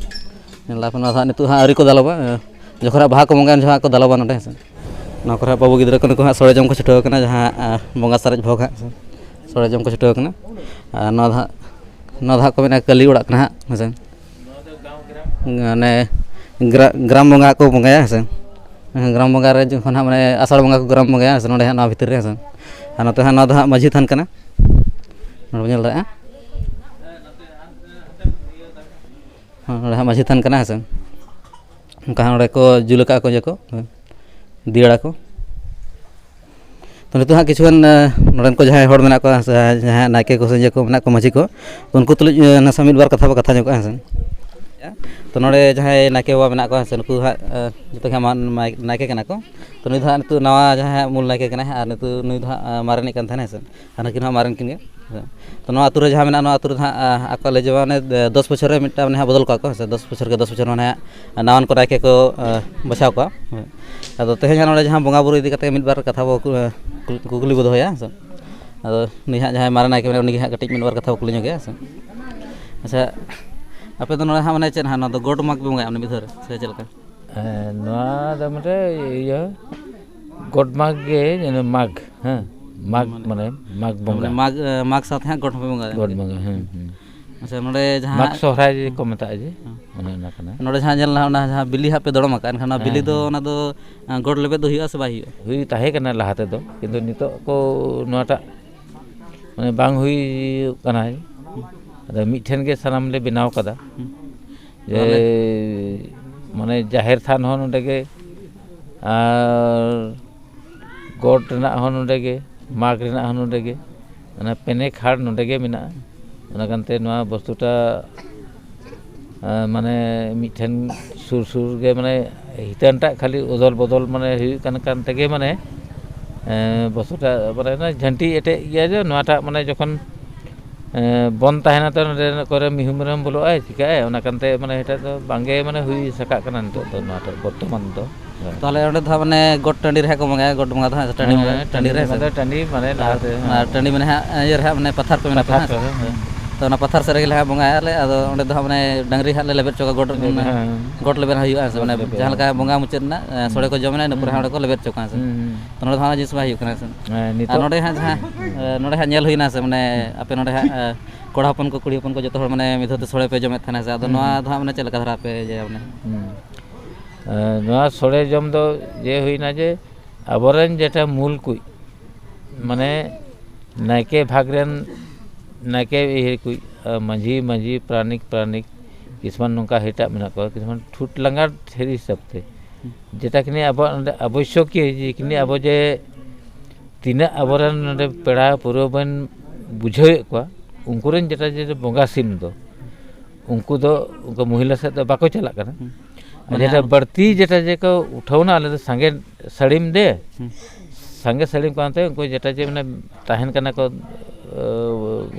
ᱧᱮᱞ ᱫᱟᱯᱮ, ᱱᱚᱣᱟ ᱫᱚ ᱦᱟᱸᱜ ᱱᱤᱛᱚᱜ ᱦᱟᱸᱜ ᱟᱹᱣᱨᱤ ᱠᱚ ᱫᱟᱞᱚᱵᱟ, ᱮ, ᱡᱚᱠᱷᱚᱱ ᱦᱟᱸᱜ ᱵᱟᱦᱟ ᱠᱚ ᱵᱚᱸᱜᱟᱭᱟ, ᱩᱱ ᱡᱚᱠᱷᱚᱱ ᱦᱟᱸᱜ ᱠᱚ ᱫᱟᱞᱚᱵᱟ ᱱᱚᱰᱮ, ᱦᱮᱸ ᱥᱮ᱾ ᱱᱚᱣᱟ ᱠᱚᱨᱮ ᱦᱟᱸᱜ ᱵᱟᱹᱵᱩ ᱜᱤᱫᱽᱨᱟᱹ ᱠᱚ ᱱᱩᱠᱩ ᱦᱟᱸᱜ ᱥᱚᱲᱮ ᱡᱚᱢ ᱠᱚ ᱪᱷᱩᱴᱟᱹᱣ ᱠᱟᱱᱟ, ᱡᱟᱦᱟᱸ, ᱮ, ᱵᱚᱸᱜᱟ ᱥᱟᱨᱮᱡ ᱵᱷᱳᱜᱽ ᱦᱟᱸᱜ, ᱦᱮᱸ ᱥᱮ᱾ ᱥᱚᱲᱮ ᱡᱚᱢ ᱠᱚ ᱪᱷᱩᱴᱟᱹᱣ ᱠᱟᱱᱟ᱾ ᱟᱨ ᱱᱚᱣᱟ ᱫᱚ ᱦᱟᱸᱜ, ᱱᱚᱣᱟ ᱫᱚ ᱦᱟᱸᱜ ᱠᱚ ᱢᱮᱱᱟ ᱠᱟᱹᱞᱤ ᱚᱲᱟᱜ ᱠᱟᱱᱟ ᱦᱟᱸᱜ, ᱦᱮᱸ ᱥᱮ᱾ ᱢᱟᱱᱮ ᱜᱨᱟ- ᱜᱨᱟᱢ ᱵᱚᱸᱜᱟ ᱠᱚ ᱵᱚᱸᱜᱟᱭᱟ, ᱦᱮᱸ ᱥᱮ᱾ ᱜᱨᱟᱢ ᱵᱚᱸᱜᱟ ᱨᱮ ᱡᱚᱠᱷᱚᱱ ᱦᱟᱸᱜ ᱢᱟᱱᱮ ᱟᱥᱟᱲ ᱵᱚᱸᱜᱟ ᱠᱚ ᱜᱨᱟᱢ ᱵᱚᱸᱜᱟᱭᱟ, ᱦᱮᱸ ᱥᱮ, ᱱᱚᱰᱮ ᱦᱟᱸᱜ ᱱᱚᱣᱟ ᱵᱷᱤᱛᱤᱨ ᱨᱮ, ᱦᱮᱸ ᱥᱮ᱾ ᱟᱨ ᱱᱚᱛᱮ ᱦᱟᱸᱜ ᱱᱚᱣᱟ ᱫᱚ ᱦᱟᱸᱜ ᱢᱟᱹᱡᱷᱤ ᱛᱷᱟᱱ ᱠᱟᱱᱟ᱾ ᱱᱚᱰᱮ ᱵᱚᱱ ᱧᱮᱞ ᱫᱟᱲᱮᱭᱟᱜᱼᱟ᱾ ᱦᱮᱸ, ᱱᱚᱰᱮ ᱦᱟᱸᱜ ᱢᱟᱹᱡᱷᱤ ᱛᱷᱟᱱ ᱠᱟᱱᱟ, ᱦᱮᱸ ᱥᱮ᱾ ᱚᱱᱠᱟ ᱦᱟᱸᱜ ᱱᱚᱰᱮ ᱠᱚ ᱡᱩᱞ ᱟᱠᱟᱫ ᱠᱚ ᱤᱭᱟᱹ ᱠᱚ, ᱫᱤᱭᱟᱹᱲᱟ ᱠᱚ᱾ ᱛᱚ, ᱱᱤᱛᱚᱜ ᱦᱟᱸᱜ ᱠᱤᱪᱷᱩᱜᱟᱱ, ᱮ, ᱱᱚᱰᱮᱱ ᱠᱚ ᱡᱟᱦᱟᱸᱭ ᱦᱚᱲ ᱢᱮᱱᱟᱜ ᱠᱚᱣᱟ, ᱥᱮ ᱡᱟᱦᱟᱸᱭ ᱱᱟᱭᱠᱮ ᱠᱚ ᱥᱮ ᱤᱭᱟᱹ ᱠᱚ ᱢᱮᱱᱟᱜ ᱠᱚᱣᱟ, ᱢᱟᱹᱡᱷᱤ ᱠᱚ, ᱩᱱᱠᱩ ᱛᱩᱞᱩᱡ, ᱮ, ᱱᱟᱥᱮ ᱢᱤᱫ ᱵᱟᱨ ᱠᱟᱛᱷᱟ ᱵᱚ ᱠᱟᱛᱷᱟ ᱧᱚᱜᱚᱜᱼᱟ, ᱦᱮᱸ ᱥᱮ᱾ ᱛᱚ, ᱱᱚᱰᱮ ᱡᱟᱦᱟᱸᱭ ᱱᱟᱭᱠᱮ ᱵᱟᱵᱟ ᱢᱮᱱᱟᱜ ᱠᱚᱣᱟ, ᱦᱮᱸ ᱥᱮ, ᱱᱩᱠᱩ ᱦᱟᱸᱜ, ᱮ, ᱡᱚᱛᱚ ᱜᱮ ᱦᱟᱸᱜ ᱢᱟ-, ᱱᱟᱭᱠᱮ ᱠᱟᱱᱟ ᱠᱚ᱾ ᱛᱚ, ᱱᱩᱭ ᱫᱚ ᱦᱟᱸᱜ ᱱᱤᱛᱚᱜ ᱱᱟᱣᱟ ᱡᱟᱦᱟᱸᱭ ᱦᱟᱸᱜ ᱢᱩᱞ ᱱᱟᱭᱠᱮ ᱠᱟᱱᱟᱭ ᱦᱟᱸᱜ, ᱟᱨ ᱱᱤᱛᱚᱜ ᱱᱩᱭ ᱫᱚ ᱦᱟᱸᱜ, ᱮ, ᱢᱟᱨᱮᱱᱤᱡ ᱠᱟᱱ ᱛᱟᱦᱮᱱᱟᱭ, ᱦᱮᱸ ᱥᱮ᱾ ᱟᱨ ᱱᱩᱠᱤᱱ ᱦᱚᱸ ᱢᱟᱨᱮᱱ ᱠᱤᱱ ᱜᱮ᱾ ᱛᱚ, ᱱᱚᱣᱟ ᱟᱹᱛᱩ ᱨᱮ ᱡᱟᱦᱟᱸ ᱢᱮᱱᱟᱜᱼᱟ, ᱱᱚᱣᱟ ᱟᱹᱛᱩ ᱨᱮᱫᱚ ᱦᱟᱸᱜ, ᱟ, ᱟᱠᱚᱣᱟᱜ ᱞᱟᱹᱭ ᱡᱮ ᱢᱟᱱᱮ, ᱮ, ᱫᱚᱥ ᱵᱚᱪᱷᱚᱨ ᱨᱮ ᱢᱤᱫᱴᱟᱝ ᱢᱟᱱᱮ ᱦᱟᱸᱜ ᱵᱚᱫᱚᱞ ᱠᱚᱣᱟ ᱠᱚ, ᱦᱮᱸ ᱥᱮ? ᱫᱚᱥ ᱵᱚᱪᱷᱚᱨ ᱜᱮ ᱫᱚᱥ ᱵᱚᱪᱷᱚᱨ ᱢᱟᱱᱮ ᱦᱟᱸᱜ ᱱᱟᱣᱟᱱ ᱠᱚ ᱱᱟᱭᱠᱮ ᱠᱚ, ᱮ, ᱵᱟᱪᱷᱟᱣ ᱠᱚᱣᱟ᱾ ᱦᱮᱸ᱾ ᱟᱫᱚ ᱛᱮᱦᱮᱧ ᱦᱟᱸᱜ ᱱᱚᱰᱮ ᱡᱟᱦᱟᱸ ᱵᱚᱸᱜᱟ ᱵᱩᱨᱩ ᱤᱫᱤ ᱠᱟᱛᱮ ᱢᱤᱫ ᱵᱟᱨ ᱠᱟᱛᱷᱟ ᱵᱚ ᱠᱩ-, ᱮ, ᱠᱩ-, ᱠᱩᱠᱞᱤ ᱵᱚ ᱫᱚᱦᱚᱭᱟ, ᱦᱮᱸ ᱥᱮ? ᱟᱫᱚ ᱱᱩᱭ ᱦᱟᱸᱜ ᱡᱟᱦᱟᱸᱭ ᱢᱟᱨᱮ ᱱᱟᱭᱠᱮ ᱢᱮᱱᱟᱭᱟ, ᱩᱱᱤ ᱜᱮ ᱦᱟᱸᱜ ᱠᱟᱹᱴᱤᱡ ᱢᱤᱫ ᱵᱟᱨ ᱠᱟᱛᱷᱟ ᱵᱚ ᱠᱩᱞᱤ ᱧᱚᱜᱮᱭᱟ, ᱦᱮᱸ ᱥᱮ? ᱟᱪᱪᱷᱟ, ᱟᱯᱮ ᱫᱚ ᱱᱚᱰᱮ ᱦᱟᱸᱜ ᱢᱟᱱᱮ ᱪᱮᱫ ᱦᱟᱸᱜ, ᱱᱚᱣᱟ ᱫᱚ ᱜᱚᱴ ᱢᱟᱜᱽ ᱯᱮ ᱵᱚᱸᱜᱟᱭᱟ ᱢᱤᱫ ᱫᱷᱟᱣ ᱨᱮ, ᱥᱮ ᱪᱮᱫ ᱞᱮᱠᱟ? ᱦᱮᱸ, ᱱᱚᱣᱟ ᱫᱚ ᱢᱤᱫᱴᱮᱡ ᱤᱭᱟᱹ, ᱜᱚᱴ ᱢᱟᱜᱽ ᱜᱮ, ᱢᱟᱜᱽ, ᱦᱮᱸ, ᱢᱟᱜᱽ ᱢᱟᱱᱮ ᱢᱟᱱᱮ ᱢᱟᱜᱽ ᱵᱚᱸᱜᱟ᱾ ᱢᱟᱱᱮ ᱢᱟᱜᱽ, ᱮ, ᱢᱟᱜᱽ ᱥᱟᱶᱛᱮ ᱦᱟᱸᱜ ᱜᱚᱴ ᱦᱚᱸᱯᱮ ᱵᱚᱸᱜᱟᱭᱟ? ᱜᱚᱴ ᱵᱚᱸᱜᱟ, ᱦᱮᱸ, ᱦᱮᱸ᱾ ᱟᱪᱪᱷᱟ, ᱱᱚᱰᱮ ᱡᱟᱦᱟᱸ ᱢᱟᱜᱽ ᱥᱚᱦᱨᱟᱭ ᱡᱮ ᱦᱮᱸ᱾ ᱠᱚ ᱢᱮᱛᱟᱜᱼᱟ ᱡᱮ, ᱦᱮᱸ᱾ ᱚᱱᱮ ᱚᱱᱟ ᱠᱟᱱᱟ᱾ ᱱᱚᱰᱮ ᱡᱟᱦᱟᱸ ᱧᱮᱞ ᱞᱮᱱᱟ, ᱚᱱᱟ ᱡᱟᱦᱟᱸ ᱵᱤᱞᱤ ᱦᱟᱸᱜ ᱯᱮ ᱫᱚᱲᱚᱢ ᱟᱠᱟᱫ, ᱮᱱᱠᱷᱟᱱ ᱚᱱᱟ ᱵᱤᱞᱤ ᱦᱮᱸ, ᱫᱚ ᱦᱮᱸ᱾ ᱚᱱᱟ ᱫᱚ, ᱮ, ᱜᱚᱴ ᱞᱮᱵᱮᱫ ᱫᱚ ᱦᱩᱭᱩᱜᱼᱟ ᱥᱮ ᱵᱟᱭ ᱦᱩᱭᱩᱜᱼᱟ? ᱦᱩᱭ ᱛᱟᱦᱮᱸ ᱠᱟᱱᱟ ᱞᱟᱦᱟ ᱛᱮᱫᱚ, ᱠᱤᱱᱛᱩ ᱱᱤᱛᱚᱜ ᱠᱚ ᱱᱚᱣᱟᱴᱟᱜ ᱢᱟᱱᱮ ᱵᱟᱝ ᱦᱩᱭᱩᱜ ᱠᱟᱱᱟ᱾ ᱟᱫᱚ ᱢᱤᱫ ᱴᱷᱮᱱ ᱜᱮ ᱥᱟᱱᱟᱢ ᱞᱮ ᱵᱮᱱᱟᱣ ᱠᱟᱫᱟ᱾ ᱦᱩᱸ᱾ ᱡᱮ ᱛᱟᱦᱚᱞᱮ? ᱢᱟᱱᱮ ᱡᱟᱦᱮᱨ ᱛᱷᱟᱱ ᱦᱚᱸ ᱱᱚᱰᱮ ᱜᱮ, ᱟᱨ ᱜᱚᱴ ᱨᱮᱱᱟᱜ ᱦᱚᱸ ᱱᱚᱰᱮ ᱜᱮ, ᱢᱟᱜᱽ ᱨᱮᱱᱟᱜ ᱦᱚᱸ ᱱᱚᱰᱮ ᱜᱮ, ᱚᱱᱟ ᱯᱮᱱᱮ ᱠᱷᱟᱲ ᱱᱚᱰᱮ ᱜᱮ ᱢᱮᱱᱟᱜᱼᱟ᱾ ᱚᱱᱟ ᱠᱟᱱᱛᱮ ᱱᱚᱣᱟ ᱵᱚᱥᱛᱩᱴᱟ, ᱟᱸ, ᱢᱟᱱᱮ ᱢᱤᱫᱴᱷᱮᱱ ᱥᱩᱨ ᱥᱩᱨ ᱜᱮ, ᱢᱟᱱᱮ ᱦᱤᱛᱟᱹᱱᱴᱟᱜ ᱠᱷᱟᱹᱞᱤ ᱚᱫᱚᱞ ᱵᱚᱫᱚᱞ ᱢᱟᱱᱮ ᱦᱩᱭᱩᱜ ᱠᱟᱱ, ᱠᱟᱱ ᱛᱮᱜᱮ ᱢᱟᱱᱮ, ᱮᱸ, ᱵᱚᱥᱛᱩᱴᱟ ᱢᱟᱱᱮ ᱚᱱᱟ ᱡᱷᱟᱹᱱᱴᱤ ᱮᱴᱮᱫ ᱜᱮᱭᱟ ᱡᱮ ᱱᱚᱣᱟᱴᱟᱜ ᱢᱟᱱᱮ ᱡᱚᱠᱷᱚᱱ ᱮᱸ, ᱵᱚᱱ ᱛᱟᱦᱮᱱᱟ ᱛᱚ, ᱱᱚᱰᱮ ᱠᱚᱨᱮ ᱢᱤᱦᱩ ᱢᱮᱨᱚᱢ ᱵᱚᱞᱚᱜᱼᱟᱭ, ᱪᱤᱠᱟᱹᱜᱼᱟᱭ, ᱚᱱᱟ ᱠᱟᱱᱛᱮ ᱢᱟᱱᱮ ᱮᱴᱟᱜ ᱫᱚ ᱵᱟᱝᱜᱮ ᱢᱟᱱᱮ ᱦᱩᱭ ᱥᱟᱠᱟᱜ ᱠᱟᱱᱟ ᱱᱤᱛᱚᱜ ᱫᱚ, ᱱᱚᱣᱟ ᱴᱟᱜ ᱵᱚᱨᱛᱚᱢᱟᱱ ᱫᱚ᱾ ᱛᱟᱦᱚᱞᱮ ᱚᱸᱰᱮ ᱫᱚ ᱦᱟᱸᱜ ᱢᱟᱱᱮ ᱜᱚᱴ ᱴᱟᱺᱰᱤ ᱨᱮ ᱦᱟᱸᱜ ᱠᱚ ᱵᱚᱸᱜᱟᱭᱟ, ᱜᱚᱴ ᱵᱚᱸᱜᱟ ᱫᱚ ᱦᱟᱸᱜ ᱴᱟᱺᱰᱤ ᱦᱮᱸ, ᱵᱚᱸᱜᱟ, ᱦᱮᱸ, ᱴᱟᱺᱰᱤ ᱨᱮ, ᱢᱟᱱᱮ ᱟᱨ ᱞᱟᱦᱟᱛᱮ, ᱦᱮᱸ᱾ ᱚᱱᱟ ᱴᱟᱺᱰᱤ ᱢᱟᱱᱮ ᱦᱟᱸᱜ ᱤᱭᱟᱹ ᱨᱮ ᱦᱟᱸᱜ ᱢᱟᱱᱮ ᱯᱟᱛᱷᱟᱨ ᱠᱚ ᱢᱮᱱᱟᱜ ᱠᱚᱣᱟ, ᱯᱟᱛᱷᱟᱨ ᱦᱮᱸ ᱥᱮ? ᱠᱚ, ᱦᱮᱸ᱾ ᱛᱚ ᱚᱱᱟ ᱯᱟᱛᱷᱟᱨ ᱥᱮᱫ ᱨᱮᱜᱮ ᱞᱮ ᱦᱟᱸᱜ ᱵᱚᱸᱜᱟᱭᱟ ᱞᱮ, ᱟᱫᱚ ᱚᱸᱰᱮ ᱫᱚ ᱦᱟᱸᱜ ᱢᱟᱱᱮ ᱰᱟᱹᱝᱨᱤ ᱦᱟᱸᱜ ᱞᱮ ᱞᱮᱵᱮᱫ ᱦᱚᱪᱚ ᱠᱚᱣᱟ, ᱜᱚᱴ, ᱦᱮᱸ᱾ ᱜᱚᱴ ᱞᱮᱵᱮᱫ ᱦᱩᱭᱩᱜᱼᱟ, ᱦᱮᱸ ᱥᱮ? ᱜᱚᱴ ᱢᱟᱱᱮ ᱞᱮᱵᱮᱫ, ᱡᱟᱦᱟᱸ ᱦᱮᱸ᱾ ᱞᱮᱠᱟ ᱵᱚᱸᱜᱟ ᱢᱩᱪᱟᱹᱫ ᱨᱮᱱᱟᱜ, ᱮ, ᱥᱚᱲᱮ ᱠᱚ ᱦᱩᱸ᱾ ᱡᱚᱢ ᱮᱱᱟ, ᱤᱱᱟᱹ ᱯᱚᱨᱮ ᱦᱟᱸᱜ ᱚᱸᱰᱮ ᱠᱚ ᱞᱮᱵᱮᱫ ᱦᱚᱪᱚ ᱠᱚᱣᱟ, ᱦᱮᱸ ᱥᱮ? ᱦᱩᱸ, ᱦᱩᱸ᱾ ᱛᱚ ᱱᱚᱰᱮ ᱫᱚ ᱦᱟᱸᱜ ᱚᱱᱟ ᱡᱤᱱᱤᱥ ᱵᱟᱭ ᱦᱩᱭᱩᱜ ᱠᱟᱱᱟ, ᱦᱮᱸ ᱥᱮ? ᱦᱮᱸ, ᱟᱨ ᱱᱤᱛᱚᱜ ᱱᱚᱰᱮ ᱦᱟᱸᱜ ᱡᱟᱦᱟᱸ, ᱮ, ᱱᱚᱰᱮ ᱦᱟᱸᱜ ᱧᱮᱞ ᱦᱩᱭᱱᱟ, ᱥᱮ ᱢᱟᱱᱮ ᱦᱩᱸ᱾ ᱟᱯᱮ ᱱᱚᱰᱮ ᱦᱟᱸᱜ, ᱮ, ᱠᱚᱲᱟ ᱦᱚᱯᱚᱱ ᱠᱚ, ᱠᱩᱲᱤ ᱦᱚᱯᱚᱱ ᱠᱚ, ᱡᱚᱛᱚ ᱦᱚᱲ ᱢᱟᱱᱮ ᱢᱤᱫ ᱫᱷᱟᱣ ᱛᱮ ᱥᱚᱲᱮ ᱯᱮ ᱡᱚᱢᱮᱫ ᱛᱟᱦᱮᱱᱟ ᱥᱮ? ᱟᱫᱚ ᱦᱩᱸ, ᱱᱚᱣᱟ ᱦᱩᱸ᱾ ᱫᱚ ᱦᱟᱸᱜ ᱢᱟᱱᱮ ᱪᱮᱫ ᱞᱮᱠᱟ ᱫᱷᱟᱨᱟ ᱯᱮ ᱤᱭᱟᱹᱭᱟ ᱢᱟᱱᱮ? ᱦᱩᱸ᱾ ᱮ, ᱱᱚᱣᱟ ᱥᱚᱲᱮ ᱡᱚᱢ ᱫᱚ ᱡᱮ ᱦᱩᱭᱱᱟ ᱡᱮ ᱟᱵᱚᱨᱮᱱ ᱡᱮᱴᱟ ᱢᱩᱞ ᱠᱩᱡ, ᱢᱟᱱᱮ ᱱᱟᱭᱠᱮ ᱵᱷᱟᱜᱽ ᱨᱮᱱ ᱱᱟᱭᱠᱮ ᱤᱭᱟᱹ ᱠᱩᱡ, ᱮ, ᱢᱟᱹᱡᱷᱤ, ᱢᱟᱹᱡᱷᱤ, ᱯᱟᱨᱟᱱᱤᱠ, ᱯᱟᱨᱟᱱᱤᱠ, ᱠᱤᱥᱢᱟᱱ ᱱᱚᱝᱠᱟ ᱦᱮᱴᱟᱜ ᱢᱮᱱᱟᱜ ᱠᱚᱣᱟ, ᱠᱤᱥᱢᱟᱱ ᱴᱷᱩᱴ ᱞᱟᱸᱜᱟ ᱰᱷᱮᱨ ᱦᱤᱥᱟᱹᱵ ᱛᱮ᱾ ᱦᱩᱸ᱾ ᱡᱮᱴᱟ ᱠᱤᱱᱤ ᱟᱵᱚᱣᱟᱜ ᱱᱚᱰᱮ ᱟᱵᱚᱥᱭᱚᱠᱤᱭᱟᱹ, ᱡᱮ ᱠᱤᱱᱤ ᱟᱵᱚ ᱡᱮ ᱛᱤᱱᱟᱹᱜ ᱟᱵᱚᱨᱮᱱ ᱱᱚᱰᱮ ᱯᱮᱲᱟ ᱯᱩᱨᱟᱹ ᱵᱚᱱ ᱵᱩᱡᱷᱟᱹᱣᱮᱫ ᱠᱚᱣᱟ, ᱩᱱᱠᱩ ᱨᱮᱱ ᱡᱮᱴᱟ ᱡᱮ ᱵᱚᱸᱜᱟ ᱥᱤᱢ ᱫᱚ, ᱩᱱᱠᱩ ᱫᱚ ᱩᱱᱠᱩ ᱢᱚᱦᱤᱞᱟ ᱥᱮᱫ ᱫᱚ ᱵᱟᱠᱚ ᱪᱟᱞᱟᱜ ᱠᱟᱱᱟ᱾ ᱦᱩᱸ᱾ ᱟᱨ ᱢᱟᱱᱮ ᱡᱮᱴᱟ ᱟᱢ ᱵᱟᱹᱲᱛᱤ ᱡᱮᱴᱟ ᱡᱮ ᱠᱚ ᱩᱴᱷᱟᱹᱣᱱᱟ, ᱟᱞᱮ ᱫᱚ ᱥᱟᱸᱜᱮ ᱥᱟᱹᱲᱤᱢ ᱫᱮ, ᱦᱩᱸ᱾ ᱥᱟᱸᱜᱮ ᱥᱟᱹᱲᱤᱢ ᱠᱟᱱᱛᱮ ᱩᱱᱠᱩ ᱡᱮᱴᱟ ᱡᱮ ᱢᱟᱱᱮ ᱛᱟᱦᱮᱱ ᱠᱟᱱᱟ ᱠᱚ, ᱟᱹ,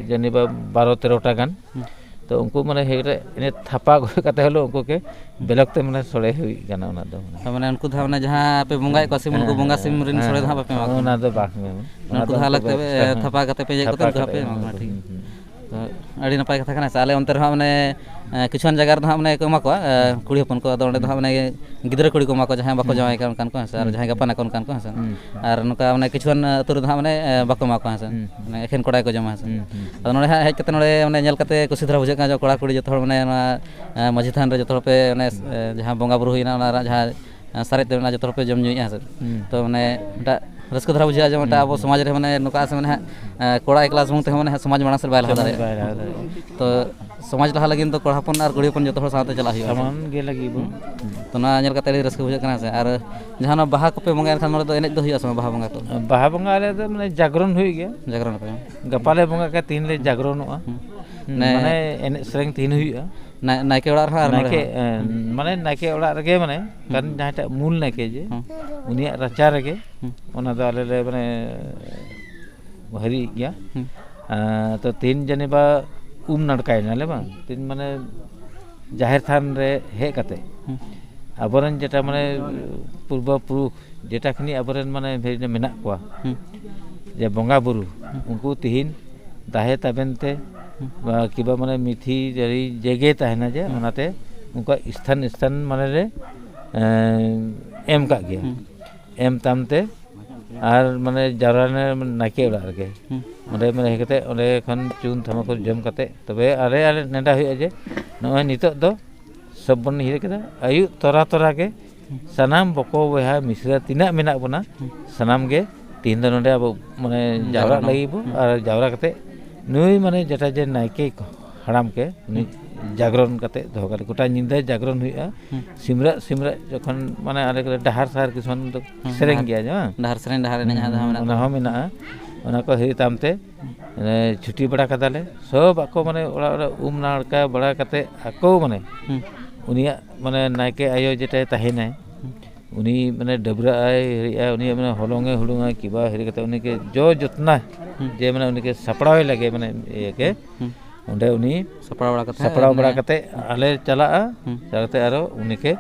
ᱡᱟᱹᱱᱤ ᱵᱟ ᱵᱟᱨᱚ ᱛᱮᱨᱚᱴᱟ ᱜᱟᱱ᱾ ᱦᱩᱸ᱾ ᱛᱚ ᱩᱱᱠᱩ ᱢᱟᱱᱮ ᱦᱮᱡ ᱠᱟᱛᱮ ᱤᱱᱟᱹ ᱛᱷᱟᱯᱟ ᱜᱚᱡ ᱠᱟᱛᱮ ᱦᱚᱞᱮ ᱩᱱᱠᱩ ᱜᱮ ᱦᱩᱸ᱾ ᱵᱮᱞᱚᱠ ᱛᱮ ᱢᱟᱱᱮ ᱥᱚᱲᱮ ᱦᱩᱭᱩᱜ ᱠᱟᱱᱟ ᱚᱱᱟ ᱫᱚ᱾ ᱛᱚ ᱢᱟᱱᱮ ᱩᱱᱠᱩ ᱫᱚ ᱦᱟᱸᱜ ᱚᱱᱟ ᱡᱟᱦᱟᱸ ᱯᱮ ᱵᱚᱸᱜᱟᱭᱮᱫ ᱠᱚᱣᱟ ᱥᱤᱢ, ᱩᱱᱠᱩ ᱦᱮᱸ, ᱵᱚᱸᱜᱟ ᱦᱮᱸ, ᱥᱤᱢ ᱨᱮᱱ ᱦᱮᱸ, ᱥᱚᱲᱮ ᱫᱚ ᱦᱟᱸᱜ ᱵᱟᱯᱮ ᱮᱢᱟ ᱠᱚᱣᱟ? ᱚᱱᱟ ᱫᱚ ᱩᱱᱠᱩ ᱫᱚ ᱵᱟᱝ ᱦᱟᱸᱜ ᱜᱮ᱾ ᱚᱱᱟ ᱩᱱᱠᱩ ᱫᱚ ᱫᱚ ᱦᱟᱸᱜ ᱟᱞᱟᱜᱽ ᱛᱮ ᱦᱮᱸ, ᱛᱷᱟᱯᱟ ᱠᱟᱛᱮ ᱯᱮ ᱤᱭᱟᱹ ᱠᱚᱣᱟ, ᱛᱚ ᱦᱮᱸ, ᱩᱱᱠᱩ ᱦᱟᱸᱜ ᱯᱮ ᱮᱢᱟ ᱠᱚᱣᱟ, ᱦᱮᱸ, ᱴᱷᱤᱠ᱾ ᱦᱮᱸ, ᱦᱮᱸ᱾ ᱛᱚ ᱟᱹᱰᱤ ᱱᱟᱯᱟᱭ ᱠᱟᱛᱷᱟ ᱠᱟᱱᱟ᱾ ᱥᱮ ᱟᱞᱮ ᱚᱱᱛᱮ ᱨᱮᱦᱚᱸ ᱢᱟᱱᱮ, ᱮᱸ, ᱠᱤᱪᱷᱩᱣᱟᱱ ᱡᱟᱭᱜᱟ ᱨᱮᱫᱚ ᱦᱟᱸᱜ ᱢᱟᱱᱮ ᱠᱚ ᱮᱢᱟ ᱠᱚᱣᱟ, ᱮᱸ, ᱠᱩᱲᱤ ᱦᱚᱯᱚᱱ ᱠᱚ, ᱟᱫᱚ ᱚᱸᱰᱮ ᱫᱚ ᱦᱟᱸᱜ ᱢᱟᱱᱮ ᱜᱤᱫᱽᱨᱟᱹ ᱠᱩᱲᱤ ᱠᱚ ᱮᱢᱟ ᱠᱚᱣᱟ, ᱡᱟᱦᱟᱸᱭ ᱵᱟᱠᱚ ᱦᱩᱸ᱾ ᱡᱟᱶᱟᱭ ᱠᱟᱱ ᱚᱱᱠᱟᱱ ᱠᱚ, ᱦᱮᱸ ᱥᱮ, ᱟᱨ ᱦᱩᱸ᱾ ᱡᱟᱦᱟᱸᱭ ᱜᱟᱯᱟᱱ ᱟᱠᱚ ᱚᱱᱠᱟᱱ ᱠᱚ, ᱦᱮᱸ ᱥᱮ᱾ ᱦᱩᱸ᱾ ᱟᱨ ᱱᱚᱝᱠᱟ ᱢᱟᱱᱮ ᱠᱤᱪᱷᱩᱣᱟᱱ ᱟᱹᱛᱩ ᱨᱮᱫᱚ ᱦᱟᱸᱜ ᱢᱟᱱᱮ, ᱮᱸ, ᱵᱟᱠᱚ ᱮᱢᱟ ᱠᱚᱣᱟ, ᱦᱮᱸ ᱥᱮ᱾ ᱦᱩᱸ᱾ ᱢᱟᱱᱮ ᱮᱠᱷᱮᱱ ᱠᱚᱲᱟ ᱜᱮᱠᱚ ᱡᱚᱢᱟ, ᱦᱮᱸ ᱥᱮ᱾ ᱦᱩᱸ, ᱦᱩᱸ᱾ ᱟᱫᱚ ᱱᱚᱰᱮ ᱦᱟᱸᱜ ᱦᱮᱡ ᱠᱟᱛᱮ ᱱᱚᱰᱮ ᱢᱟᱱᱮ ᱧᱮᱞ ᱠᱟᱛᱮ ᱠᱩᱥᱤ ᱫᱷᱟᱨᱟ ᱵᱩᱡᱷᱟᱹᱜ ᱠᱟᱱᱟ ᱡᱮ ᱠᱚᱲᱟ ᱠᱩᱲᱤ ᱡᱚᱛᱚ ᱦᱚᱲ ᱢᱟᱱᱮ ᱱᱚᱣᱟ, ᱮᱸ, ᱢᱟᱹᱡᱷᱤ ᱛᱷᱟᱱ ᱨᱮ ᱡᱚᱛᱚ ᱦᱚᱲ ᱯᱮ ᱚᱱᱮ, ᱦᱩᱸ᱾ ᱮᱸ, ᱡᱟᱦᱟᱸ ᱵᱚᱸᱜᱟ ᱵᱩᱨᱩ ᱦᱩᱭᱱᱟ, ᱚᱱᱟ ᱨᱮᱱᱟᱜ ᱡᱟᱦᱟᱸ ᱥᱟᱨᱮᱡ ᱛᱮ ᱢᱮᱱᱟᱜᱼᱟ, ᱡᱚᱛᱚ ᱦᱚᱲ ᱯᱮ ᱡᱚᱢ ᱧᱩᱭᱮᱫᱼᱟ, ᱦᱮᱸ ᱥᱮ᱾ ᱦᱩᱸ᱾ ᱛᱚ ᱢᱟᱱᱮ ᱢᱤᱫᱴᱟᱜ ᱨᱟᱹᱥᱠᱟᱹ ᱫᱷᱟᱨᱟ ᱵᱩᱡᱷᱟᱹᱜᱼᱟ ᱡᱮ ᱢᱤᱫᱴᱟᱜ ᱦᱩᱸ, ᱟᱵᱚ ᱦᱩᱸ᱾ ᱥᱚᱢᱟᱡᱽ ᱨᱮ ᱢᱟᱱᱮ ᱱᱚᱝᱠᱟ ᱥᱮ ᱢᱟᱱᱮ ᱦᱟᱸᱜ, ᱮᱸ, ᱠᱚᱲᱟ ᱮᱠᱞᱟ ᱥᱩᱢᱩᱝ ᱛᱮᱦᱚᱸ ᱢᱟᱱᱮ ᱦᱟᱸᱜ ᱥᱚᱢᱟᱡᱽ ᱢᱟᱲᱟᱝ ᱥᱮᱫ ᱵᱟᱭ ᱞᱟᱦᱟ ᱥᱚᱢᱟᱡᱽ ᱫᱟᱲᱮᱭᱟᱜᱼᱟ᱾ ᱵᱟᱭ ᱞᱟᱦᱟ ᱫᱟᱲᱮᱭᱟᱜᱼᱟ᱾ ᱛᱚ ᱥᱚᱢᱟᱡᱽ ᱞᱟᱦᱟ ᱞᱟᱹᱜᱤᱫ ᱫᱚ ᱠᱚᱲᱟ ᱦᱚᱯᱚᱱ ᱟᱨ ᱠᱩᱲᱤ ᱦᱚᱯᱚᱱ ᱡᱚᱛᱚ ᱦᱚᱲ ᱥᱟᱶᱛᱮ ᱪᱟᱞᱟᱜ ᱦᱩᱭᱩᱜᱼᱟ, ᱦᱮᱸ ᱥᱮ᱾ ᱥᱟᱢᱟᱱ ᱜᱮ ᱞᱟᱹᱜᱤᱫ ᱵᱚᱱ᱾ ᱦᱩᱸ᱾ ᱛᱚ ᱱᱚᱣᱟ ᱧᱮᱞ ᱠᱟᱛᱮ ᱟᱹᱰᱤ ᱨᱟᱹᱥᱠᱟᱹ ᱵᱩᱡᱷᱟᱹᱜ ᱠᱟᱱᱟ, ᱦᱮᱸ ᱥᱮ᱾ ᱟᱨ ᱡᱟᱦᱟᱸ ᱱᱚᱣᱟ ᱵᱟᱦᱟ ᱠᱚᱯᱮ ᱵᱚᱸᱜᱟᱭᱟ ᱮᱱᱠᱷᱟᱱ ᱱᱚᱰᱮ ᱫᱚ ᱮᱱᱮᱡ ᱫᱚ ᱦᱩᱭᱩᱜᱼᱟ ᱥᱮ ᱵᱟᱝ, ᱵᱟᱦᱟ ᱵᱚᱸᱜᱟ ᱠᱚ? ᱵᱟᱦᱟ ᱵᱚᱸᱜᱟ ᱟᱞᱮ ᱫᱚ ᱢᱟᱱᱮ ᱡᱟᱜᱽᱨᱚᱱ ᱦᱩᱭᱩᱜ ᱜᱮᱭᱟ᱾ ᱡᱟᱜᱽᱨᱚᱱ ᱟᱯᱮ? ᱜᱟᱯᱟ ᱞᱮ ᱵᱚᱸᱜᱟ ᱠᱮᱫᱟ, ᱛᱤᱦᱤᱧ ᱞᱮ ᱡᱟᱜᱽᱨᱚᱱᱚᱜᱼᱟ᱾ ᱦᱩᱸ᱾ ᱦᱩᱸ, ᱢᱟᱱᱮ ᱢᱟᱱᱮ ᱮᱱᱮᱡ ᱥᱮᱨᱮᱧ ᱛᱤᱦᱤᱧ ᱦᱩᱭᱩᱜᱼᱟ᱾ ᱱᱟ-, ᱱᱟᱭᱠᱮ ᱚᱲᱟᱜ ᱨᱮᱦᱚᱸ ᱟᱨ ᱱᱚᱰᱮ ᱱᱟᱭᱠᱮ, ᱦᱚᱸ? ᱮᱸ, ᱢᱟᱱᱮ ᱱᱟᱭᱠᱮ ᱚᱲᱟᱜ ᱨᱮᱜᱮ, ᱢᱟᱱᱮ ᱦᱩᱸ᱾ ᱠᱟᱨᱚᱱ ᱡᱟᱦᱟᱸᱭᱴᱟᱜ ᱢᱩᱞ ᱱᱟᱭᱠᱮ ᱡᱮ, ᱦᱩᱸ᱾ ᱩᱱᱤᱭᱟᱜ ᱨᱟᱪᱟ ᱨᱮᱜᱮ ᱦᱩᱸ᱾ ᱚᱱᱟ ᱫᱚ ᱟᱞᱮ ᱞᱮ, ᱢᱟᱱᱮ, ᱦᱟᱹᱨᱤᱡ ᱜᱮᱭᱟ᱾ ᱦᱩᱸ᱾ ᱮᱸ, ᱛᱚ ᱛᱤᱦᱤᱧ ᱡᱟᱹᱱᱤᱡ ᱵᱟ ᱩᱢ ᱱᱟᱲᱠᱟᱭᱮᱱᱟᱞᱮ ᱵᱟᱝ? ᱛᱤᱦᱤᱧ ᱢᱟᱱᱮ ᱡᱟᱦᱮᱨ ᱛᱷᱟᱱ ᱨᱮ ᱦᱮᱡ ᱠᱟᱛᱮ ᱦᱩᱸ᱾ ᱟᱵᱚᱨᱮᱱ ᱡᱮᱴᱟ, ᱢᱟᱱᱮ, ᱯᱩᱨᱵᱚ ᱯᱩᱨᱩᱠᱷ ᱡᱮᱴᱟ ᱠᱷᱤᱱᱤ ᱟᱵᱚᱨᱮᱱ, ᱢᱟᱱᱮ, ᱵᱷᱮ-, ᱢᱮᱱᱟᱜ ᱠᱚᱣᱟ, ᱦᱩᱸ᱾ ᱡᱮ ᱵᱚᱸᱜᱟ ᱵᱩᱨᱩ, ᱦᱩᱸ᱾ ᱩᱱᱠᱩ ᱛᱤᱦᱤᱧ ᱫᱟᱦᱮ ᱛᱟᱵᱮᱱ ᱛᱮ, ᱦᱩᱸ᱾ ᱵᱟ ᱠᱤᱵᱟ, ᱢᱟᱱᱮ, ᱢᱤᱛᱷᱤ ᱡᱟᱹᱨᱤ ᱡᱮᱜᱮ ᱛᱟᱦᱮᱱᱟ ᱡᱮ, ᱦᱩᱸ᱾ ᱚᱱᱟᱛᱮ ᱩᱱᱠᱩᱣᱟᱜ ᱥᱛᱷᱟᱱ, ᱥᱛᱷᱟᱱ, ᱢᱟᱱᱮ, ᱨᱮ, ᱮᱸ, ᱮᱢ ᱠᱟᱜ ᱜᱮᱭᱟ᱾ ᱦᱩᱸ᱾ ᱮᱢ ᱛᱟᱢ ᱛᱮ ᱟᱨ ᱢᱟᱱᱮ ᱡᱟᱣᱨᱟ ᱞᱮᱱᱟ ᱱᱟᱭᱠᱮ ᱚᱲᱟᱜ ᱨᱮᱜᱮ᱾ ᱦᱩᱸ᱾ ᱚᱸᱰᱮ ᱢᱟᱱᱮ ᱦᱮᱡ ᱠᱟᱛᱮ ᱚᱸᱰᱮ ᱠᱷᱚᱱ ᱪᱩᱱ ᱛᱷᱟᱢᱟᱠᱩᱨ ᱡᱚᱢ ᱠᱟᱛᱮ ᱛᱚᱵᱮ ᱟᱞᱮ ᱟᱞᱮ ᱱᱮᱰᱟ ᱦᱩᱭᱩᱜᱼᱟ ᱡᱮ ᱱᱚᱜᱼᱚᱭ ᱱᱤᱛᱚᱜ ᱫᱚ ᱥᱚᱵ ᱵᱚᱱ ᱤᱭᱟᱹ ᱠᱮᱫᱟ᱾ ᱟᱹᱭᱩᱵ ᱛᱚᱨᱟ ᱛᱚᱨᱟ ᱜᱮ ᱥᱟᱱᱟᱢ ᱵᱚᱠᱚ ᱵᱚᱭᱦᱟ ᱢᱤᱥᱨᱟ ᱛᱤᱱᱟᱹᱜ ᱢᱮᱱᱟᱜ ᱵᱚᱱᱟ, ᱦᱩᱸ᱾ ᱥᱟᱱᱟᱢ ᱜᱮ ᱛᱤᱦᱤᱧ ᱫᱚ ᱱᱚᱰᱮ ᱟᱵᱚ ᱢᱟᱱᱮ ᱦᱩᱸ, ᱡᱟᱣᱨᱟᱜ ᱡᱟᱣᱨᱟ᱾ ᱞᱟᱹᱜᱤᱫ ᱵᱚ᱾ ᱦᱩᱸ᱾ ᱟᱨ ᱡᱟᱣᱨᱟ ᱠᱟᱛᱮ ᱱᱩᱭ ᱢᱟᱱᱮ ᱡᱮᱴᱟ ᱡᱮ ᱱᱟᱭᱠᱮ ᱠᱚ ᱦᱟᱲᱟᱢ ᱠᱮ ᱩᱱᱤ ᱦᱩᱸ᱾ ᱡᱟᱜᱽᱨᱚᱱ ᱠᱟᱛᱮ ᱫᱚᱦᱚ ᱠᱟᱜ ᱞᱮ᱾ ᱜᱚᱴᱟ ᱧᱤᱫᱟᱹ ᱡᱟᱜᱽᱨᱚᱱ ᱦᱩᱭᱩᱜᱼᱟ᱾ ᱦᱩᱸ᱾ ᱥᱤᱢᱨᱟᱹᱜ ᱥᱤᱢᱨᱟᱹᱜ ᱡᱚᱠᱷᱚᱱ ᱢᱟᱱᱮ ᱟᱞᱮ ᱠᱚᱞᱮ ᱰᱟᱦᱟᱨ ᱥᱟᱦᱟᱨ ᱠᱤᱥᱩᱱ ᱫᱚ ᱦᱩᱸ, ᱥᱮᱨᱮᱧ ᱰᱟᱦᱟᱨ᱾ ᱜᱮᱭᱟ ᱡᱮ ᱵᱟᱝ? ᱰᱟᱦᱟᱨ ᱥᱮᱨᱮᱧ, ᱰᱟᱦᱟᱨ ᱮᱱᱮᱡ ᱦᱩᱸ, ᱡᱟᱦᱟᱸ ᱫᱚ ᱦᱩᱸ, ᱢᱮᱱᱟᱜ ᱚᱱᱟ ᱛᱟᱵᱚᱱᱟ᱾ ᱦᱚᱸ ᱢᱮᱱᱟᱜᱼᱟ᱾ ᱚᱱᱟ ᱠᱚ ᱦᱩᱭ ᱛᱟᱭᱚᱢ ᱛᱮ ᱦᱩᱸ᱾ ᱢᱟᱱᱮ ᱪᱷᱩᱴᱤ ᱵᱟᱲᱟ ᱠᱟᱫᱟᱞᱮ᱾ ᱥᱚᱵ ᱟᱠᱚ ᱢᱟᱱᱮ ᱚᱲᱟᱜ ᱚᱲᱟᱜ ᱩᱢ ᱱᱟᱲᱠᱟ ᱵᱟᱲᱟ ᱠᱟᱛᱮ ᱟᱠᱚ ᱢᱟᱱᱮ ᱦᱩᱸ᱾ ᱩᱱᱤᱭᱟᱜ ᱢᱟᱱᱮ ᱱᱟᱭᱠᱮ ᱟᱭᱳ ᱡᱮᱴᱟᱭ ᱛᱟᱦᱮᱱᱟᱭ, ᱦᱩᱸ᱾ ᱩᱱᱤ ᱢᱟᱱᱮ ᱰᱟᱹᱵᱽᱨᱟᱹᱜ ᱟᱭ, ᱦᱤᱨᱤᱜ ᱟᱭ, ᱩᱱᱤᱭᱟᱜ ᱢᱟᱱᱮ ᱦᱚᱞᱚᱝ ᱮ ᱦᱩᱲᱩᱝᱟ, ᱠᱤᱵᱟ ᱦᱤᱨᱤ ᱠᱟᱛᱮ ᱩᱱᱤ ᱜᱮ ᱡᱚ ᱡᱚᱛᱱᱟ ᱦᱩᱸ᱾ ᱡᱮ ᱢᱟᱱᱮ ᱩᱱᱤ ᱜᱮ ᱥᱟᱯᱲᱟᱣ ᱞᱟᱹᱜᱤᱫ ᱢᱟᱱᱮ ᱤᱭᱟᱹ ᱜᱮ ᱦᱩᱸ᱾ ᱚᱸᱰᱮ ᱩᱱᱤ ᱥᱟᱯᱲᱟᱣ ᱵᱟᱲᱟ ᱠᱟᱛᱮ ᱥᱟᱯᱲᱟᱣ ᱵᱟᱲᱟ ᱢᱟᱱᱮ ᱠᱟᱛᱮ ᱟᱞᱮ ᱪᱟᱞᱟᱜᱼᱟ᱾ ᱦᱩᱸ᱾ ᱪᱟᱞᱟᱣ ᱠᱟᱛᱮ ᱟᱨᱚ ᱩᱱᱤ ᱜᱮ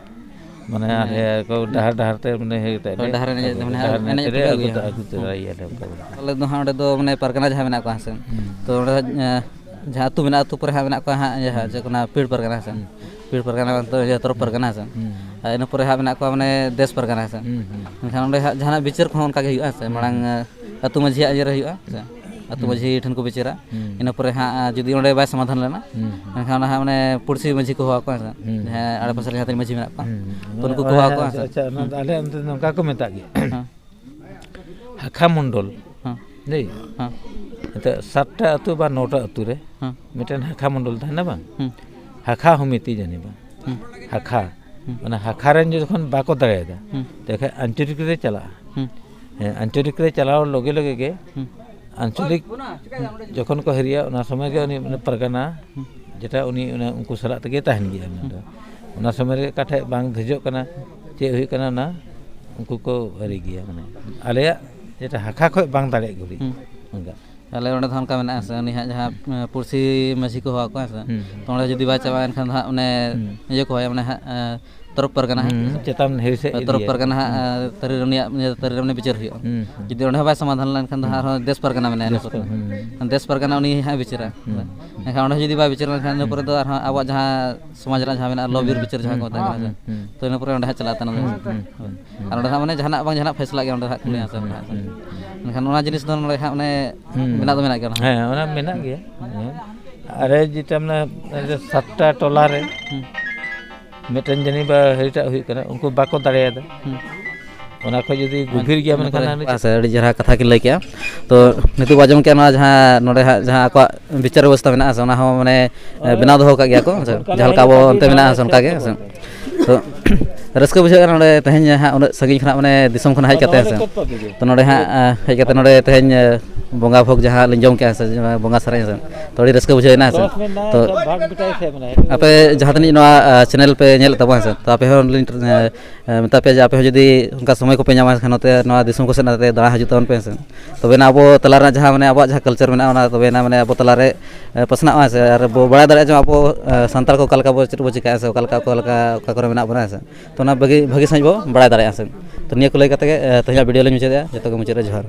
ᱢᱟᱱᱮ ᱦᱩᱸ᱾ ᱟᱞᱮ ᱠᱚ ᱰᱟᱦᱟᱨ ᱰᱟᱦᱟᱨ ᱛᱮ ᱢᱟᱱᱮ ᱦᱮᱡ ᱠᱟᱛᱮ ᱦᱳᱭ, ᱞᱮ ᱰᱟᱦᱟᱨ ᱮᱱᱮᱡ, ᱟᱹᱜᱩ, ᱢᱟᱱᱮ ᱰᱟᱦᱟᱨ ᱮᱱᱮᱡ ᱮᱱᱮᱡ ᱛᱮᱞᱮ ᱛᱮᱯᱮ ᱟᱹᱜᱩ, ᱟᱹᱜᱩᱭᱟ᱾ ᱟᱹᱜᱩ ᱛᱚᱨᱟᱭᱮᱭᱟ ᱞᱮ ᱚᱱᱠᱟ ᱵᱚᱞᱮ᱾ ᱟᱞᱮ ᱫᱚ ᱦᱟᱸᱜ ᱚᱸᱰᱮ ᱫᱚ ᱢᱟᱱᱮ ᱯᱟᱨᱜᱟᱱᱟ ᱡᱟᱦᱟᱸ ᱢᱮᱱᱟᱜ ᱠᱚᱣᱟ ᱦᱮᱸ ᱥᱮ, ᱦᱩᱸ᱾ ᱛᱚ ᱚᱸᱰᱮ ᱫᱚ, ᱮᱸ, ᱡᱟᱦᱟᱸ ᱟᱹᱛᱩ ᱢᱮᱱᱟᱜᱼᱟ, ᱟᱹᱛᱩ ᱯᱚᱨᱮ ᱦᱟᱸᱜ ᱢᱮᱱᱟᱜ ᱠᱚᱣᱟ ᱦᱟᱸᱜ ᱤᱭᱟᱹ ᱦᱟᱸᱜ ᱦᱩᱸ᱾ ᱪᱮᱫ ᱠᱚ ᱢᱮᱱᱟ ᱯᱤᱲ ᱯᱟᱨᱜᱟᱱᱟ ᱦᱮᱸ ᱥᱮ, ᱦᱩᱸ᱾ ᱯᱤᱲ ᱯᱟᱨᱜᱟᱱᱟ ᱢᱮᱱᱛᱮ ᱤᱭᱟᱹ ᱛᱚᱨᱚᱯ ᱯᱟᱨᱜᱟᱱᱟ ᱦᱮᱸ ᱥᱮ᱾ ᱦᱩᱸ᱾ ᱟᱨ ᱤᱱᱟᱹ ᱯᱚᱨᱮ ᱦᱟᱸᱜ ᱢᱮᱱᱟᱜ ᱠᱚᱣᱟ ᱢᱟᱱᱮ ᱫᱮᱥ ᱯᱟᱨᱜᱟᱱᱟ ᱦᱮᱸ ᱥᱮ᱾ ᱦᱩᱸ, ᱦᱩᱸ᱾ ᱢᱮᱱᱠᱷᱟᱱ ᱚᱸᱰᱮ ᱦᱟᱸᱜ ᱡᱟᱦᱟᱱᱟᱜ ᱵᱤᱪᱟᱹᱨ ᱠᱚᱦᱚᱸ ᱚᱱᱠᱟ ᱜᱮ ᱦᱩᱭᱩᱜᱼᱟ ᱦᱮᱸ ᱥᱮ᱾ ᱦᱩᱸ᱾ ᱢᱟᱲᱟᱝ, ᱟᱸ, ᱟᱹᱛᱩ ᱦᱩᱸ᱾ ᱢᱟᱹᱡᱷᱤ ᱤᱭᱟᱹ ᱨᱮ ᱦᱩᱭᱩᱜᱼᱟ ᱦᱮᱸ ᱥᱮ᱾ ᱦᱩᱸ᱾ ᱟᱹᱛᱩ ᱢᱟᱹᱡᱷᱤ ᱴᱷᱮᱱ ᱠᱚ ᱵᱤᱪᱟᱹᱨᱟ᱾ ᱦᱩᱸ᱾ ᱤᱱᱟᱹ ᱯᱚᱨᱮ ᱦᱟᱸᱜ, ᱟᱸ, ᱡᱩᱫᱤ ᱚᱸᱰᱮ ᱵᱟᱭ ᱥᱚᱢᱟᱫᱷᱟᱱ ᱞᱮᱱᱟ, ᱦᱩᱸ, ᱦᱩᱸ᱾ ᱮᱱᱠᱷᱟᱱ ᱚᱱᱟ ᱦᱟᱸᱜ ᱢᱟᱱᱮ ᱯᱩᱲᱥᱤ ᱢᱟᱹᱡᱷᱤ ᱠᱚ ᱦᱚᱦᱚ ᱟᱠᱚᱣᱟ ᱦᱮᱸ ᱥᱮ᱾ ᱦᱩᱸ᱾ ᱡᱟᱦᱟᱸᱭ ᱟᱲᱮ ᱯᱟᱥᱮ ᱨᱮ ᱡᱟᱦᱟᱸ ᱛᱤᱱᱟᱹᱜ ᱢᱟᱹᱡᱷᱤ ᱢᱮᱱᱟᱜ ᱠᱚᱣᱟ, ᱦᱩᱸ, ᱦᱩᱸ᱾ ᱩᱱᱠᱩ ᱠᱚ ᱦᱚᱦᱚ ᱟᱠᱚᱣᱟ ᱦᱮᱸ ᱥᱮ᱾ ᱟᱪᱪᱷᱟ, ᱚᱱᱟ ᱦᱩᱸ᱾ ᱫᱚ ᱟᱞᱮ ᱚᱱᱛᱮ ᱫᱚ ᱱᱚᱝᱠᱟ ᱠᱚ ᱢᱮᱛᱟᱜ ᱜᱮᱭᱟ᱾ ᱦᱮᱸ᱾ ᱦᱟᱠᱷᱟ ᱢᱚᱱᱰᱚᱞ᱾ ᱦᱮᱸ᱾ ᱞᱟᱹᱭ? ᱦᱮᱸ᱾ ᱱᱤᱛᱚᱜ ᱥᱟᱛᱴᱟ ᱟᱹᱛᱩ ᱵᱟ ᱱᱚᱴᱟ ᱟᱹᱛᱩ ᱨᱮ ᱦᱮᱸ᱾ ᱢᱤᱫᱴᱮᱱ ᱦᱟᱠᱷᱟ ᱢᱚᱱᱰᱚᱞ ᱛᱟᱦᱮᱱᱟ ᱵᱟᱝ? ᱦᱮᱸ᱾ ᱦᱟᱠᱷᱟ ᱦᱚᱢᱤᱛᱤ ᱡᱟᱹᱱᱤ ᱵᱟᱝ? ᱦᱮᱸ᱾ ᱦᱟᱠᱷᱟ᱾ ᱦᱮᱸ᱾ ᱚᱱᱟ ᱦᱟᱠᱷᱟ ᱨᱮᱱ ᱡᱚᱠᱷᱚᱱ ᱵᱟᱠᱚ ᱫᱟᱲᱮᱭᱟᱫᱟ, ᱦᱮᱸ᱾ ᱛᱚᱠᱷᱚᱱ ᱟᱧᱪᱚᱞᱤᱠ ᱨᱮ ᱪᱟᱞᱟᱜᱼᱟ᱾ ᱦᱮᱸ᱾ ᱦᱮᱸ, ᱟᱧᱪᱚᱞᱤᱠ ᱨᱮ ᱪᱟᱞᱟᱣ ᱞᱚᱜᱮ ᱞᱚᱜᱮ ᱜᱮ ᱦᱮᱸ᱾ ᱟᱧᱪᱚᱞᱤᱠ ᱡᱚᱠᱷᱚᱱ ᱠᱚ ᱦᱤᱨᱤᱭᱟ, ᱚᱱᱟ ᱥᱚᱢᱚᱭ ᱜᱮ ᱩᱱᱤ ᱢᱟᱱᱮ ᱯᱟᱨᱜᱟᱱᱟ ᱦᱮᱸ᱾ ᱡᱮᱴᱟ ᱩᱱᱤ ᱚᱱᱟ ᱩᱱᱠᱩ ᱥᱟᱞᱟᱜ ᱛᱮᱜᱮ ᱛᱟᱦᱮᱱ ᱜᱮᱭᱟ ᱩᱱᱤ ᱫᱚ᱾ ᱚᱱᱟ ᱥᱚᱢᱚᱭ ᱨᱮ ᱚᱠᱟ ᱴᱷᱮᱡ ᱵᱟᱝ ᱫᱷᱮᱡᱚᱜ ᱠᱟᱱᱟ, ᱪᱮᱫ ᱦᱩᱭᱩᱜ ᱠᱟᱱᱟ, ᱚᱱᱟ ᱩᱱᱠᱩ ᱠᱚ ᱦᱤᱨᱤ ᱜᱮᱭᱟ᱾ ᱢᱟᱱᱮ ᱟᱞᱮᱭᱟᱜ ᱡᱮᱴᱟ ᱦᱟᱠᱷᱟ ᱠᱷᱚᱡ ᱵᱟᱝ ᱫᱟᱲᱮᱭᱟᱜ ᱜᱷᱩᱲᱤ ᱦᱩᱸ᱾ ᱚᱱᱠᱟ᱾ ᱟᱞᱮ ᱚᱸᱰᱮ ᱫᱚ ᱚᱱᱠᱟ ᱢᱮᱱᱟᱜᱼᱟ ᱥᱮ, ᱩᱱᱤ ᱦᱟᱸᱜ ᱡᱟᱦᱟᱸ, ᱮᱸ, ᱯᱩᱲᱥᱤ ᱢᱟᱹᱡᱷᱤ ᱠᱚ ᱦᱚᱦᱚ ᱟᱠᱚᱣᱟ ᱦᱮᱸ ᱥᱮ, ᱦᱩᱸ᱾ ᱛᱚ ᱚᱸᱰᱮ ᱡᱩᱫᱤ ᱵᱟᱭ ᱪᱟᱵᱟᱜᱼᱟ ᱮᱱᱠᱷᱟᱱ ᱫᱚ ᱦᱟᱸᱜ ᱚᱱᱮ ᱦᱩᱸ᱾ ᱤᱭᱟᱹ ᱠᱚ ᱦᱚᱦᱚᱭᱟ, ᱢᱟᱱᱮ ᱦᱟᱸᱜ, ᱮᱸ, ᱛᱚᱨᱚᱯ ᱯᱟᱨᱜᱟᱱᱟ ᱦᱟᱸᱜ᱾ ᱦᱩᱸ, ᱪᱮᱛᱟᱱ ᱦᱤᱨᱤ ᱥᱮᱫ ᱛᱚᱨᱚᱯ ᱤᱫᱤᱭᱟ᱾ ᱯᱟᱨᱜᱟᱱᱟ ᱦᱟᱸᱜ, ᱦᱩᱸ᱾ ᱟᱨ ᱛᱟᱹᱨᱤ ᱨᱮ ᱩᱱᱤᱭᱟᱜ, ᱩᱱᱤᱭᱟᱜ ᱛᱟᱹᱨᱤ ᱨᱮ ᱩᱱᱤ ᱵᱤᱪᱟᱹᱨ ᱦᱩᱭᱩᱜᱼᱟ᱾ ᱦᱩᱸ, ᱦᱩᱸ᱾ ᱡᱩᱫᱤ ᱚᱸᱰᱮ ᱦᱚᱸ ᱵᱟᱭ ᱥᱚᱢᱟᱫᱷᱟᱱ ᱞᱮᱱᱠᱷᱟᱱ ᱫᱚ ᱦᱩᱸ᱾ ᱟᱨᱦᱚᱸ ᱫᱮᱥ ᱯᱟᱨᱜᱟᱱᱟ ᱢᱮᱱᱟᱭᱟ ᱤᱱᱟᱹ ᱫᱮᱥ ᱯᱚᱨ ᱯᱟᱨ-, ᱫᱚ᱾ ᱦᱩᱸ᱾ ᱫᱮᱥ ᱯᱟᱨᱜᱟᱱᱟ ᱩᱱᱤ ᱦᱟᱸᱜ ᱵᱤᱪᱟᱹᱨᱟ᱾ ᱦᱩᱸ, ᱦᱩᱸ᱾ ᱮᱱᱠᱷᱟᱱ ᱚᱸᱰᱮ ᱦᱚᱸ ᱡᱩᱫᱤ ᱵᱟᱭ ᱵᱤᱪᱟᱹᱨ ᱞᱮᱱᱠᱷᱟᱱ ᱤᱱᱟᱹ ᱦᱩᱸ᱾ ᱯᱚᱨᱮ ᱫᱚ ᱟᱨᱦᱚᱸ ᱟᱵᱚᱣᱟᱜ ᱡᱟᱦᱟᱸ ᱥᱚᱢᱟᱡᱽ ᱨᱮᱱᱟᱜ ᱡᱟᱦᱟᱸ ᱢᱮᱱᱟᱜᱼᱟ, ᱞᱚ ᱵᱤᱨ ᱵᱤᱪᱟᱹᱨ ᱡᱟᱦᱟᱸ ᱠᱚ ᱢᱮᱛᱟᱜ ᱠᱟᱱᱟ ᱥᱮ᱾ ᱦᱩᱸ, ᱦᱩᱸ, ᱦᱩᱸ᱾ ᱛᱚ ᱤᱱᱟᱹ ᱯᱚᱨᱮ ᱚᱸᱰᱮ ᱦᱟᱸᱜ ᱪᱟᱞᱟᱜ ᱛᱟᱦᱮᱱᱟ᱾ ᱦᱩᱸ, ᱦᱩᱸ, ᱦᱩᱸ᱾ ᱟᱨ ᱚᱸᱰᱮ ᱫᱚ ᱦᱟᱸᱜ ᱢᱟᱱᱮ ᱡᱟᱦᱟᱱᱟᱜ ᱵᱟᱝ ᱡᱟᱦᱟᱱᱟᱜ ᱯᱷᱮᱥᱞᱟ ᱜᱮ ᱚᱸᱰᱮ ᱦᱟᱸᱜ ᱠᱩᱞᱤᱭᱟ ᱥᱮ ᱦᱩᱸ, ᱚᱸᱰᱮ ᱦᱟᱸᱜ᱾ ᱦᱩᱸ, ᱦᱩᱸ᱾ ᱢᱮᱱᱠᱷᱟᱱ ᱚᱱᱟ ᱡᱤᱱᱤᱥ ᱫᱚ ᱱᱚᱰᱮ ᱦᱟᱸᱜ ᱢᱟᱱᱮ ᱦᱩᱸ᱾ ᱢᱮᱱᱟᱜ ᱫᱚ ᱢᱮᱱᱟᱜ ᱜᱮᱭᱟ ᱚᱱᱟ᱾ ᱦᱮᱸ, ᱚᱱᱟ ᱢᱮᱱᱟᱜ ᱜᱮᱭᱟ᱾ ᱦᱮᱸ᱾ ᱟᱨᱮ ᱡᱮᱴᱟ ᱢᱟᱱᱮ ᱥᱟᱛᱴᱟ ᱴᱚᱞᱟ ᱨᱮ ᱦᱩᱸ᱾ ᱢᱤᱫᱴᱮᱱ ᱡᱟᱹᱱᱤᱡ ᱵᱟ ᱦᱟᱹᱨᱤᱴᱟᱜ ᱦᱩᱭᱩᱜ ᱠᱟᱱᱟ, ᱩᱱᱠᱩ ᱵᱟᱠᱚ ᱫᱟᱲᱮᱭᱟᱫᱟ᱾ ᱦᱩᱸ᱾ ᱚᱱᱟ ᱠᱷᱚᱡ ᱡᱩᱫᱤ ᱜᱚᱵᱷᱤᱨ ᱜᱮᱭᱟ ᱢᱮᱱᱠᱷᱟᱱ ᱦᱟᱹᱱᱤ ᱦᱮᱸ ᱥᱮ, ᱟᱹᱰᱤ ᱪᱮᱦᱨᱟ ᱠᱟᱛᱷᱟ ᱠᱤᱱ ᱞᱟᱹᱭ ᱠᱮᱜᱼᱟ᱾ ᱛᱚ ᱱᱤᱛᱚᱜ ᱵᱚ ᱟᱸᱡᱚᱢ ᱠᱮᱜᱼᱟ ᱱᱚᱣᱟ ᱡᱟᱦᱟᱸ ᱱᱚᱰᱮ ᱦᱟᱸᱜ ᱡᱟᱦᱟᱸ ᱟᱠᱚᱣᱟᱜ ᱵᱤᱪᱟᱨ ᱵᱮᱵᱚᱥᱛᱷᱟ ᱢᱮᱱᱟᱜᱼᱟ ᱥᱮ, ᱚᱱᱟ ᱦᱚᱸ ᱢᱟᱱᱮ ᱦᱳᱭ᱾ ᱵᱮᱱᱟᱣ ᱫᱚᱦᱚ ᱠᱟᱜ ᱜᱮᱭᱟ ᱠᱚ ᱦᱮᱸ ᱥᱮ, ᱚᱱᱠᱟ ᱡᱟᱦᱟᱸ ᱞᱮᱠᱟ ᱟᱵᱚ ᱞᱮᱠᱟ ᱚᱱᱛᱮ ᱢᱮᱱᱟᱜᱼᱟ ᱥᱮ ᱚᱱᱠᱟ ᱜᱮ ᱦᱮᱸ ᱥᱮ᱾ ᱛᱚ ᱨᱟᱹᱥᱠᱟᱹ ᱵᱩᱡᱷᱟᱹᱜ ᱠᱟᱱᱟ ᱱᱚᱰᱮ ᱛᱮᱦᱮᱧ ᱦᱟᱸᱜ ᱩᱱᱟᱹᱜ ᱥᱟᱺᱜᱤᱧ ᱠᱷᱚᱱᱟᱜ ᱢᱟᱱᱮ ᱫᱤᱥᱚᱢ ᱠᱷᱚᱱ ᱦᱮᱡ ᱠᱟᱛᱮ ᱦᱮᱸ ᱥᱮ᱾ ᱛᱚ ᱱᱚᱰᱮ ᱦᱟᱸᱜ, ᱟ, ᱦᱮᱡ ᱠᱟᱛᱮ ᱱᱚᱰᱮ ᱛᱮᱦᱮᱧ, ᱟ, ᱵᱚᱸᱜᱟ ᱵᱷᱳᱜᱽ ᱡᱟᱦᱟᱸ ᱞᱤᱧ ᱡᱚᱢ ᱠᱮᱜᱼᱟ ᱥᱮ, ᱵᱚᱸᱜᱟ ᱥᱟᱨᱮᱡ ᱦᱮᱸ ᱥᱮ, ᱛᱚ ᱟᱹᱰᱤ ᱨᱟᱹᱥᱠᱟᱹ ᱵᱩᱡᱷᱟᱹᱣ ᱮᱱᱟ ᱦᱮᱸ ᱥᱮ᱾ ᱛᱚ ᱟᱯᱮ ᱡᱟᱦᱟᱸ ᱛᱤᱱᱟᱹᱜ ᱱᱚᱣᱟ, ᱟ, ᱪᱮᱱᱮᱞ ᱯᱮ ᱧᱮᱞᱮᱫ ᱛᱟᱵᱚᱱᱟ ᱦᱮᱸ ᱥᱮ, ᱛᱚ ᱟᱯᱮ ᱦᱚᱸ ᱞᱤᱧ, ᱟ, ᱟ, ᱢᱮᱛᱟ ᱯᱮᱭᱟ ᱡᱮ ᱟᱯᱮ ᱦᱚᱸ ᱡᱩᱫᱤ ᱚᱱᱠᱟ ᱥᱚᱢᱚᱭ ᱠᱚᱯᱮ ᱧᱟᱢᱟ ᱮᱱᱠᱷᱟᱱ ᱱᱚᱛᱮ ᱱᱚᱣᱟ ᱫᱤᱥᱚᱢ ᱠᱚ ᱥᱮᱫ ᱱᱚᱛᱮ ᱫᱟᱬᱟ ᱦᱤᱡᱩᱜ ᱛᱟᱵᱚᱱ ᱯᱮ ᱦᱮᱸ ᱥᱮ᱾ ᱛᱚᱵᱮᱱᱟ ᱟᱵᱚ ᱛᱟᱞᱟ ᱨᱮᱱᱟᱜ ᱡᱟᱦᱟᱸ ᱢᱟᱱᱮ ᱟᱵᱚᱣᱟᱜ ᱡᱟᱦᱟᱸ culture ᱢᱮᱱᱟᱜᱼᱟ ᱚᱱᱟ ᱛᱚᱵᱮᱱᱟ ᱢᱟᱱᱮ ᱟᱵᱚ ᱛᱟᱞᱟ ᱨᱮ, ᱟ, ᱯᱟᱥᱱᱟᱜᱼᱟ ᱦᱮᱸ ᱥᱮ, ᱟᱨ ᱵᱚ ᱵᱟᱲᱟᱭ ᱫᱟᱲᱮᱭᱟᱜᱼᱟ ᱡᱮ ᱟᱵᱚ, ᱟ, ᱥᱟᱱᱛᱟᱲ ᱠᱚ ᱚᱠᱟ ᱞᱮᱠᱟ ᱵᱚ ᱪᱮᱫ ᱵᱚ ᱪᱤᱠᱟᱹᱭᱟ ᱥᱮ ᱚᱠᱟ ᱞᱮᱠᱟ ᱚᱠᱟ ᱞᱮᱠᱟ ᱚᱠᱟ ᱠᱚᱨᱮ ᱢᱮᱱᱟᱜ ᱵᱚᱱᱟ ᱦᱮᱸ ᱥᱮ᱾ ᱛᱚ ᱚᱱᱟ ᱵᱷᱟᱹᱜᱤ, ᱵᱷᱟᱹᱜᱤ ᱥᱟᱺᱦᱤᱡ ᱵᱚ ᱵᱟᱲᱟᱭ ᱫᱟᱲᱮᱭᱟᱜᱼᱟ ᱥᱮ᱾ ᱛᱚ ᱱᱤᱭᱟᱹ ᱠᱚ ᱞᱟᱹᱭ ᱠᱟᱛᱮ ᱜᱮ, ᱮ, ᱛᱮᱦᱮᱧᱟᱜ video ᱞᱤᱧ ᱢᱩᱪᱟᱹᱫᱮᱜᱼᱟ᱾ ᱡᱚᱛᱚ ᱜᱮ ᱢᱩᱪᱟᱹᱫ ᱨᱮ ᱡᱚᱦᱟᱨ᱾